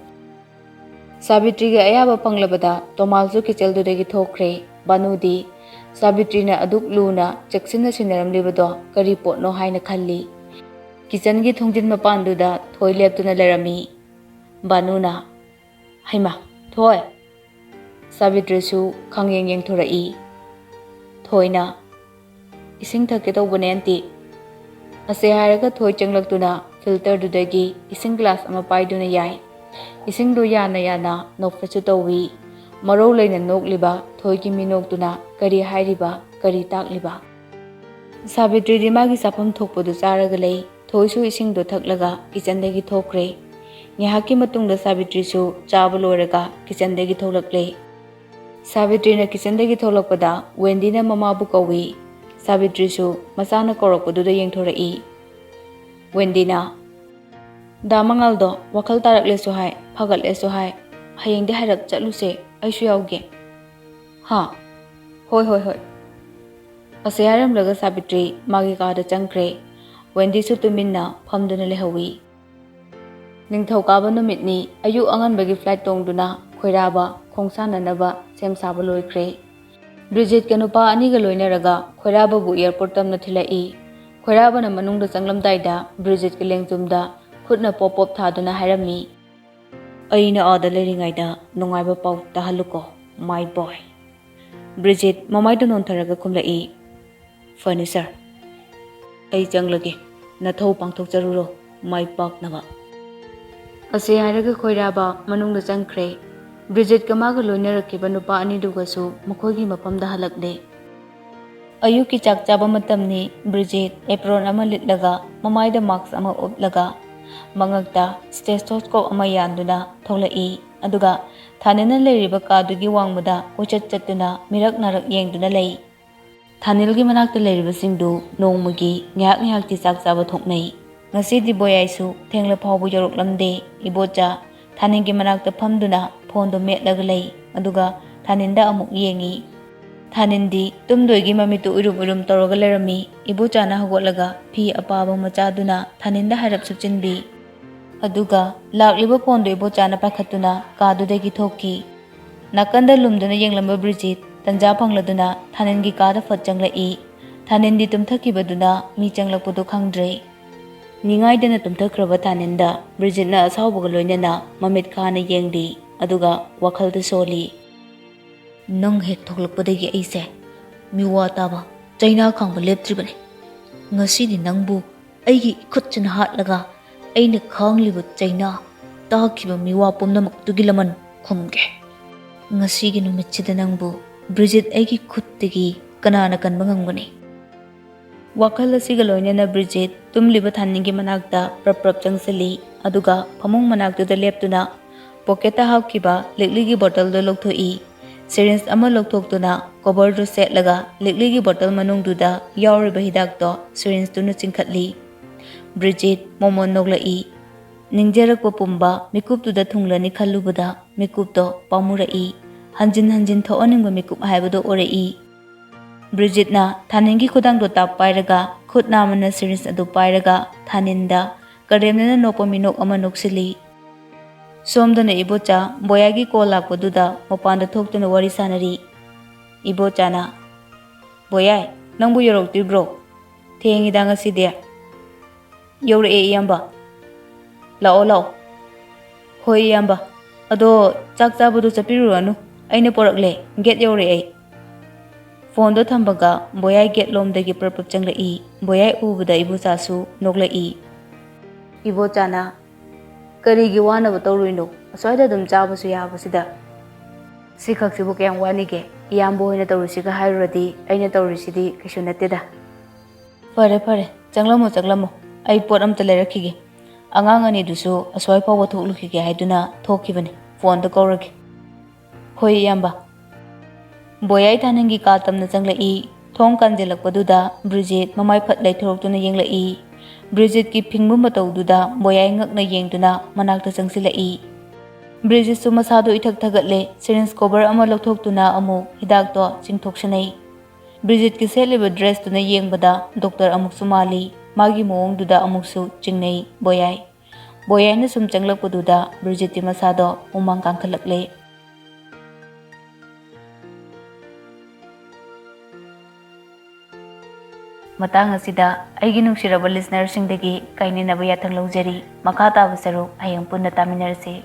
ꯁꯥꯕꯤꯇ꯭ꯔꯤꯒꯤ ꯑꯌꯥꯕ ꯐꯪꯂꯕꯗ ꯇꯣꯃꯥꯜꯁꯨ ꯀꯤꯆꯟꯗꯨꯗꯒꯤ ꯊꯣꯛꯈ꯭ꯔꯦ꯫ ꯕꯥꯅꯨꯗꯤ ꯁꯥꯕꯤꯇ꯭ꯔꯤꯅ ꯑꯗꯨꯛ ꯂꯨꯅ ꯆꯦꯛꯁꯤꯟꯅ ꯁꯤꯟꯅꯔꯝꯂꯤꯕꯗꯣ ꯀꯔꯤ ꯄꯣꯠꯅꯣ ꯍꯥꯏꯅ ꯈꯜꯂꯤ꯫ ꯀꯤꯆꯟꯒꯤ ꯊꯣꯡꯖꯤꯟ ꯃꯄꯥꯟꯗꯨꯗ ꯊꯣꯏ ꯂꯦꯞꯇꯨꯅ ꯂꯩꯔꯝꯃꯤ꯫ ꯕꯥꯅꯨꯅ, "ꯍꯩꯃꯥ, ꯊꯣꯏ!" ꯁꯥꯕꯤꯇ꯭ꯔꯤꯁꯨ ꯈꯪꯌꯦꯡ ꯌꯦꯡꯊꯣꯔꯛꯏ꯫ ꯊꯣꯏꯅ, "ꯏꯁꯤꯡ ꯊꯛꯀꯦ ꯇꯧꯕꯅꯦ, ꯑꯟꯇꯤ"꯫ ꯑꯁꯤ ꯍꯥꯏꯔꯒ ꯊꯣꯏ ꯆꯪꯂꯛꯇꯨꯅ ꯐꯤꯜꯇꯔꯗꯨꯗꯒꯤ ꯏꯁꯤꯡ ꯒ꯭ꯂꯥꯁ ꯑꯃ ꯄꯥꯏꯗꯨꯅ ꯌꯥꯏ꯫ ꯏꯁꯤꯡꯗꯨ ꯌꯥꯅ ꯌꯥꯅ ꯅꯣꯛꯐꯦꯠꯁꯨ ꯇꯧꯏ꯫ ꯃꯔꯧ ꯂꯩꯅ ꯅꯣꯛꯂꯤꯕ ꯊꯣꯏꯒꯤ ꯃꯤꯅꯣꯛꯇꯨꯅ ꯀꯔꯤ ꯍꯥꯏꯔꯤꯕ, ꯀꯔꯤ ꯇꯥꯛꯂꯤꯕ? ꯁꯥꯕꯤꯇ꯭ꯔꯤꯗꯤ ꯃꯥꯒꯤ ꯆꯥꯐꯝ ꯊꯣꯛꯄꯗꯨ ꯆꯥꯔꯒ ꯂꯩ꯫ ꯊꯣꯏꯁꯨ ꯏꯁꯤꯡꯗꯣ ꯊꯛꯂꯒ ꯀꯤꯆꯟꯗꯒꯤ ꯊꯣꯛꯈ꯭ꯔꯦ꯫ ꯉꯥꯏꯍꯥꯛꯀꯤ ꯃꯇꯨꯡꯗ ꯁꯥꯕꯤꯇ꯭ꯔꯤꯁꯨ ꯆꯥꯕ ꯂꯣꯏꯔꯒ ꯀꯤꯆꯟꯗꯒꯤ ꯊꯣꯛꯂꯛꯂꯦ꯫ ꯁꯥꯕꯤꯇ꯭ꯔꯤꯅ ꯀꯤꯆꯟꯗꯒꯤ ꯊꯣꯛꯂꯛꯄꯗ ꯋꯦꯟꯗꯤꯅ ꯃꯃꯥꯕꯨ ꯀꯧꯏ꯫ ꯁꯥꯕꯤꯇ꯭ꯔꯤꯁꯨ ꯃꯆꯥꯅ ꯀꯧꯔꯛꯄꯗꯨꯗ ꯌꯦꯡꯊꯣꯔꯛꯏ꯫ ꯋꯦꯟꯗꯤꯅ, "ꯗꯥ ꯃꯉꯥꯜꯗꯣ ꯋꯥꯈꯜ ꯇꯥꯔꯛꯂꯦꯁꯨ ꯍꯥꯏ, ꯐꯒꯠꯂꯦꯁꯨ ꯍꯥꯏ꯫ ꯍꯌꯦꯡꯗꯤ ꯍꯥꯏꯔꯞ ꯆꯠꯂꯨꯁꯦ, ꯑꯩꯁꯨ ꯌꯥꯎꯒꯦ"꯫ "ꯍꯥ? ꯍꯣꯏ, ꯍꯣꯏ, ꯍꯣꯏ"꯫ ꯑꯁꯤ ꯍꯥꯏꯔꯝꯂꯒ ꯁꯥꯕꯤꯇ꯭ꯔꯤ ꯃꯥꯒꯤ ꯀꯥꯗ ꯆꯪꯈ꯭ꯔꯦ꯫ ꯋꯦꯟꯗꯤꯁꯨ ꯇꯨꯃꯤꯟꯅ ꯐꯝꯗꯨꯅ ꯂꯩꯍꯧꯏ꯫ ꯅꯤꯡꯊꯧꯀꯥꯕ ꯅꯨꯃꯤꯠꯅꯤ꯫ ꯑꯌꯨꯛ ꯑꯉꯟꯕꯒꯤ ꯐ꯭ꯂꯥꯏꯠ ꯇꯣꯡꯗꯨꯅ ꯈꯣꯏꯔꯥꯕ ꯈꯣꯡꯁꯥꯟꯅꯅꯕ ꯁꯦꯝ ꯁꯥꯕ ꯂꯣꯏꯈ꯭ꯔꯦ꯫ ꯕ꯭ꯔꯤꯖꯤꯠꯀ ꯅꯨꯄꯥ ꯑꯅꯤꯒ ꯂꯣꯏꯅꯔꯒ ꯈꯣꯏꯔꯥꯕꯕꯨ ꯑꯦꯌꯔꯄꯣꯔꯠ ꯇꯝꯅ ꯊꯤꯜꯂꯛꯏ꯫ ꯈꯣꯏꯔꯥꯕꯅ ꯃꯅꯨꯡꯗ ꯆꯪꯂꯝꯗꯥꯏꯗ ꯕ꯭ꯔꯤꯖꯤꯠꯀꯤ ꯂꯦꯡꯖꯨꯝꯗ ꯈꯨꯠꯅ ꯄꯣꯞ ꯄꯣꯞ ꯊꯥꯗꯨꯅ ꯍꯥꯏꯔꯝꯃꯤ, "ꯑꯩꯅ ꯑꯥꯗ ꯂꯩꯔꯤꯉꯩꯗ ꯅꯨꯡꯉꯥꯏꯕ ꯄꯥꯎ ꯇꯥꯍꯜꯂꯨꯀꯣ, my boy"꯫ ꯕ꯭ꯔꯤꯖꯤꯠ ꯃꯃꯥꯏꯗꯨ ꯅꯣꯟꯊꯔꯒ ꯈꯨꯝꯂꯛꯏ, "ꯐꯅꯤ ꯁꯥꯔ꯫ ꯑꯩ ꯆꯪꯂꯒꯦ꯫ ꯅꯊꯧ ꯄꯥꯡꯊꯣꯛꯆꯔꯨꯔꯣ, ꯃꯥꯏ ꯄꯥꯛꯅꯕ"꯫ ꯑꯁꯤ ꯍꯥꯏꯔꯒ ꯈꯣꯏꯔꯥꯕ ꯃꯅꯨꯡꯗ ꯆꯪꯈ꯭ꯔꯦ꯫ ꯕ꯭ꯔꯤꯖꯤꯠꯀ ꯃꯥꯒ ꯂꯣꯏꯅꯔꯛꯈꯤꯕ ꯅꯨꯄꯥ ꯑꯅꯤꯗꯨꯒꯁꯨ ꯃꯈꯣꯏꯒꯤ ꯃꯐꯝꯗ ꯍꯜꯂꯛꯂꯦ꯫ ꯑꯌꯨꯛꯀꯤ ꯆꯥꯛ ꯆꯥꯕ ꯃꯇꯝꯅꯤ꯫ ꯕ꯭ꯔꯤꯖꯤꯠ ꯑꯦꯄ꯭ꯔꯣꯟ ꯑꯃ ꯂꯤꯠꯂꯒ, ꯃꯃꯥꯏꯗ ꯃꯥꯛꯁ ꯑꯃ ꯎꯞꯂꯒ, ꯃꯉꯛꯇ ꯁ꯭ꯇꯦꯊꯣꯁꯀꯣꯞ ꯑꯃ ꯌꯥꯟꯗꯨꯅ ꯊꯣꯛꯂꯛꯏ꯫ ꯑꯗꯨꯒ ꯊꯥꯅꯤꯜꯅ ꯂꯩꯔꯤꯕ ꯀꯥꯗꯨꯒꯤ ꯋꯥꯡꯃꯗ ꯀꯣꯏꯆꯠ ꯆꯠꯇꯨꯅ ꯃꯤꯔꯛ ꯅꯥꯔꯛ ꯌꯦꯡꯗꯨꯅ ꯂꯩ꯫ ꯊꯥꯅꯤꯜꯒꯤ ꯃꯅꯥꯛꯇ ꯂꯩꯔꯤꯕꯁꯤꯡꯗꯨ ꯅꯣꯡꯃꯒꯤ ꯉꯥꯏꯍꯥꯛ ꯉꯥꯏꯍꯥꯛꯇꯤ ꯆꯥꯛ ꯆꯥꯕ ꯊꯣꯛꯅꯩ꯫ ꯉꯁꯤꯗꯤ ꯕꯣꯌꯥꯏꯁꯨ ꯊꯦꯡꯂ ꯐꯥꯎꯕ ꯌꯧꯔꯛꯂꯝꯗꯦ꯫ ꯏꯕꯣꯆꯥ ꯊꯥꯅꯤꯜꯒꯤ ꯃꯅꯥꯛꯇ ꯐꯝꯗꯨꯅ ꯐꯣꯟꯗꯨ ꯃꯦꯠꯂꯒ ꯂꯩ꯫ ꯑꯗꯨꯒ ꯊꯥꯅꯤꯟꯗ ꯑꯃꯨꯛ ꯌꯦꯡꯉꯤ꯫ ꯊꯥꯅꯤꯟꯗꯤ ꯇꯨꯝꯗꯣꯏꯒꯤ ꯃꯃꯤꯠꯇꯨ ꯎꯏꯔꯨꯝ ꯎꯏꯔꯨꯝ ꯇꯧꯔꯒ ꯂꯩꯔꯝꯃꯤ꯫ ꯏꯕꯣꯆꯥꯅ ꯍꯧꯒꯠꯂꯒ ꯐꯤ ꯑꯄꯥꯕ ꯃꯆꯥꯗꯨꯅ ꯊꯥꯅꯤꯟꯗ ꯍꯥꯏꯔꯞ ꯁꯨꯞꯆꯤꯟꯕꯤ꯫ ꯑꯗꯨꯒ ꯂꯥꯛꯂꯤꯕ ꯐꯣꯟꯗꯨ ꯏꯕꯣꯆꯥꯅ ꯄꯥꯏꯈꯠꯇꯨꯅ ꯀꯥꯗꯨꯗꯒꯤ ꯊꯣꯛꯈꯤ꯫ ꯅꯥꯀꯟꯗ ꯂꯨꯝꯗꯨꯅ ꯌꯦꯡꯂꯝꯕ ꯕ꯭ꯔꯤꯖꯤꯠ ꯇꯟꯖꯥ ꯐꯪꯂꯗꯨꯅ ꯊꯥꯅꯤꯟꯒꯤ ꯀꯥꯗ ꯐꯠ ꯆꯪꯂꯛꯏ꯫ ꯊꯥꯅꯤꯟꯗꯤ ꯇꯨꯝꯊꯈꯤꯕꯗꯨꯅ ꯃꯤ ꯆꯪꯂꯛꯄꯗꯨ ꯈꯪꯗ꯭ꯔꯦ꯫ ꯅꯤꯡꯉꯥꯏꯗꯅ ꯇꯨꯝꯊꯈ꯭ꯔꯕ ꯊꯥꯅꯤꯟꯗ ꯕ꯭ꯔꯤꯖꯤꯠꯅ ꯑꯁꯥꯎꯕꯒ ꯂꯣꯏꯅꯅ ꯃꯃꯤꯠ ꯈꯥꯅ ꯌꯦꯡꯂꯤ, ꯑꯗꯨꯒ ꯋꯥꯈꯜꯗ ꯁꯣꯜꯂꯤ꯫ "ꯅꯪ ꯍꯦꯛ ꯊꯣꯛꯂꯛꯄꯗꯒꯤ ꯑꯩꯁꯦ ꯃꯤꯋꯥ ꯇꯥꯕ, ꯆꯩꯅꯥ ꯈꯥꯡꯕ ꯂꯦꯞꯇ꯭ꯔꯤꯕꯅꯤ꯫ ꯉꯁꯤꯗꯤ ꯅꯪꯕꯨ ꯑꯩꯒꯤ ꯏꯈꯨꯠꯁꯤꯅ ꯍꯥꯠꯂꯒ ꯑꯩꯅ ꯈꯥꯡꯂꯤꯕ ꯆꯩꯅꯥ ꯇꯥꯈꯤꯕ ꯃꯤꯋꯥ ꯄꯨꯝꯅꯃꯛꯇꯨꯒꯤ ꯂꯃꯟ ꯈꯨꯝꯒꯦ꯫ ꯉꯁꯤꯒꯤ ꯅꯨꯃꯤꯠꯁꯤꯗ ꯅꯪꯕꯨ ꯕ꯭ꯔꯤꯖꯤꯠ ꯑꯩꯒꯤ ꯈꯨꯠꯇꯒꯤ ꯀꯅꯥꯅ ꯀꯟꯕ ꯉꯝꯒꯅꯤ?" ꯋꯥꯈꯜ ꯑꯁꯤꯒ ꯂꯣꯏꯅꯅ ꯕ꯭ꯔꯤꯖꯤꯠ ꯇꯨꯝꯂꯤꯕ ꯊꯥꯅꯤꯟꯒꯤ ꯃꯅꯥꯛꯇ ꯄ꯭ꯔꯞ ꯄ꯭ꯔꯞ ꯆꯪꯁꯤꯜꯂꯤ, ꯑꯗꯨꯒ ꯐꯃꯨꯡ ꯃꯅꯥꯛꯇꯨꯗ ꯂꯦꯞꯇꯨꯅ ꯄꯣꯀꯦꯠꯇ ꯍꯥꯞꯈꯤꯕ ꯂꯤꯛꯂꯤꯒꯤ ꯕꯣꯇꯜꯗꯨ ꯂꯧꯊꯣꯛꯏ꯫ ꯁꯤꯔꯤꯟꯖ ꯑꯃ ꯂꯧꯊꯣꯛꯇꯨꯅ ꯀꯣꯚꯔꯗꯨ ꯁꯦꯠꯂꯒ ꯂꯤꯛꯂꯤꯒꯤ ꯕꯣꯇꯜ ꯃꯅꯨꯡꯗꯨꯗ ꯌꯥꯎꯔꯤꯕ ꯍꯤꯗꯥꯛꯇꯣ ꯁꯤꯔꯤꯟꯖꯇꯨꯅ ꯆꯤꯡꯈꯠꯂꯤ꯫ ꯕ꯭ꯔꯤꯖꯤꯠ ꯃꯣꯃꯣꯟ ꯅꯣꯛꯂꯛꯏ꯫ ꯅꯤꯡꯖꯔꯛꯄ ꯄꯨꯝꯕ ꯃꯤꯀꯨꯞꯇꯨꯗ ꯊꯨꯡꯂꯅꯤ ꯈꯜꯂꯨꯕꯗ ꯃꯤꯀꯨꯞꯇꯣ ꯄꯥꯝꯃꯨꯔꯛꯏ꯫ ꯍꯟꯖꯤꯟ ꯍꯟꯖꯤꯟ ꯊꯣꯛꯍꯟꯅꯤꯡꯕ ꯃꯤꯀꯨꯞ ꯍꯥꯏꯕꯗꯨ ꯑꯣꯏꯔꯛꯏ꯫ ꯕ꯭ꯔꯤꯖꯤꯠꯅ ꯊꯥꯅꯤꯟꯒꯤ ꯈꯨꯗꯥꯡꯗꯣ ꯇꯥꯞ ꯄꯥꯏꯔꯒ ꯈꯨꯠ ꯅꯥꯝꯃꯅ ꯁꯤꯔꯤꯟꯖ ꯑꯗꯨ ꯄꯥꯏꯔꯒ ꯊꯥꯅꯤꯟꯗ ꯀꯔꯦꯝꯅꯅ ꯅꯣꯛꯄ ꯃꯤꯅꯣꯛ ꯑꯃ ꯅꯣꯛꯁꯤꯜꯂꯤ꯫ ꯁꯣꯝꯗꯅ ꯏꯕꯣꯆꯥ ꯕꯣꯌꯥꯒꯤ ꯀꯣꯜ ꯂꯥꯛꯄꯗꯨꯗ ꯃꯄꯥꯟꯗ ꯊꯣꯛꯇꯨꯅ ꯋꯥꯔꯤ ꯁꯥꯟꯅꯔꯤ꯫ ꯏꯕꯣꯆꯥꯅ, "ꯕꯣꯌꯥꯏ, ꯅꯪꯕꯨ ꯌꯧꯔꯛꯇ꯭ꯔꯤꯕ꯭ꯔꯣ? ꯊꯦꯡꯉꯤꯗ ꯉꯁꯤꯗꯤ꯫" "ꯌꯧꯔꯛꯑꯦ ꯏꯌꯥꯝꯕ꯫ ꯂꯥꯛꯑꯣ, ꯂꯥꯛꯑꯣ꯫" "ꯍꯣꯏ ꯏꯌꯥꯝꯕ꯫ ꯑꯗꯣ ꯆꯥꯛ ꯆꯥꯕꯗꯣ ꯆꯠꯄꯤꯔꯨꯔꯅꯨ꯫ ꯑꯩꯅ ꯄꯣꯔꯛꯂꯦ꯫ ꯒꯦꯠ ꯌꯧꯔꯦ ꯑꯩ꯫" ꯐꯣꯟꯗꯣ ꯊꯝꯕꯒ ꯕꯣꯌꯥꯏ ꯒꯦꯠ ꯂꯣꯝꯗꯒꯤ ꯄ꯭ꯔꯞ ꯄ꯭ꯔꯞ ꯆꯪꯂꯛꯏ꯫ ꯕꯣꯌꯥꯏ ꯎꯕꯗ ꯏꯕꯣꯆꯥꯁꯨ ꯅꯣꯛꯂꯛꯏ꯫ ꯏꯕꯣꯆꯥꯅ, "ꯀꯔꯤꯒꯤ ꯋꯥꯅꯕ ꯇꯧꯔꯨꯏꯅꯣ? ꯑꯁ꯭ꯋꯥꯏꯗ ꯑꯗꯨꯝ ꯆꯥꯕꯁꯨ ꯌꯥꯕꯁꯤꯗ꯫ ꯁꯤꯈꯛꯁꯤꯕꯨ ꯀꯌꯥꯝ ꯋꯥꯅꯤꯒꯦ? ꯏꯌꯥꯝꯕ ꯍꯣꯏꯅ ꯇꯧꯔꯤꯁꯤꯒ ꯍꯥꯏꯔꯨꯔꯗꯤ ꯑꯩꯅ ꯇꯧꯔꯤꯁꯤꯗꯤ ꯀꯩꯁꯨ ꯅꯠꯇꯦꯗ꯫" "ꯐꯔꯦ, ꯐꯔꯦ, ꯆꯪꯂꯝꯃꯣ, ꯆꯪꯂꯝꯃꯣ꯫ ꯑꯩ ꯄꯣꯠ ꯑꯝꯇ ꯂꯩꯔꯛꯈꯤꯒꯦ꯫ ꯑꯉꯥꯡ ꯑꯅꯤꯗꯨꯁꯨ ꯑꯁ꯭ꯋꯥꯏ ꯐꯥꯎꯕ ꯊꯣꯛꯂꯨꯈꯤꯒꯦ ꯍꯥꯏꯗꯨꯅ ꯊꯣꯛꯈꯤꯕꯅꯤ꯫ ꯐꯣꯟꯗ ꯀꯧꯔꯒꯦ꯫" "ꯍꯣꯏ, ꯏꯌꯥꯝꯕ꯫" ꯕꯣꯌꯥꯏ ꯊꯥꯅꯤꯟꯒꯤ ꯀꯥ ꯇꯝꯅ ꯆꯪꯂꯛꯏ꯫ ꯊꯣꯡ ꯀꯥꯟꯖꯤꯜꯂꯛꯄꯗꯨꯗ ꯕ꯭ꯔꯤꯖꯤꯠ ꯃꯃꯥꯏ ꯐꯠ ꯂꯩꯊꯣꯔꯛꯇꯨꯅ ꯌꯦꯡꯂꯛꯏ꯫ ꯕ꯭ꯔꯤꯖꯤꯠꯀꯤ ꯐꯤꯡꯕ ꯃꯇꯧꯗꯨꯗ ꯕꯣꯌꯥꯏ ꯉꯛꯅ ꯌꯦꯡꯗꯨꯅ ꯃꯅꯥꯛꯇ ꯆꯪꯁꯤꯜꯂꯛꯏ꯫ ꯕ꯭ꯔꯤꯖꯤꯠꯁꯨ ꯃꯁꯥꯗꯣ ꯏꯊꯛ ꯊꯛꯒꯠꯂꯦ꯫ ꯁꯤꯔꯤꯟꯖ ꯀꯣꯚꯔ ꯑꯃ ꯂꯧꯊꯣꯛꯇꯨꯅ ꯑꯃꯨꯛ ꯍꯤꯗꯥꯛꯇꯣ ꯆꯤꯡꯊꯣꯛꯁꯟꯅꯩ꯫ ꯕ꯭ꯔꯤꯖꯤꯠꯀꯤ ꯁꯦꯠꯂꯤꯕ ꯗ꯭ꯔꯦꯁꯇꯨꯅ ꯌꯦꯡꯕꯗ ꯗꯣꯛꯇꯔ ꯑꯃꯨꯛꯁꯨ ꯃꯥꯜꯂꯤ꯫ ꯃꯥꯒꯤ ꯃꯑꯣꯡꯗꯨꯗ ꯑꯃꯨꯛꯁꯨ ꯆꯤꯡꯅꯩ ꯕꯣꯌꯥꯏ꯫ ꯕꯣꯌꯥꯏꯅ ꯁꯨꯝ ꯆꯪꯂꯛꯄꯗꯨꯗ ꯕ꯭ꯔꯤꯖꯤꯠꯀꯤ ꯃꯁꯥꯗꯣ ꯍꯨꯃꯥꯡ ꯀꯥꯡꯈꯠꯂꯛꯂꯦ꯫ ꯃꯇꯥꯡ ꯑꯁꯤꯗ ꯑꯩꯒꯤ ꯅꯨꯡꯁꯤꯔꯕ ꯂꯤꯁꯅꯔꯁꯤꯡꯗꯒꯤ ꯀꯥꯏꯅꯅꯕ ꯌꯥꯊꯪ ꯂꯧꯖꯔꯤ꯫ ꯃꯈꯥ ꯇꯥꯕ ꯁꯔꯨꯛ ꯍꯌꯦꯡ ꯄꯨꯟꯅ ꯇꯥꯃꯤꯟꯅꯔꯁꯤ꯫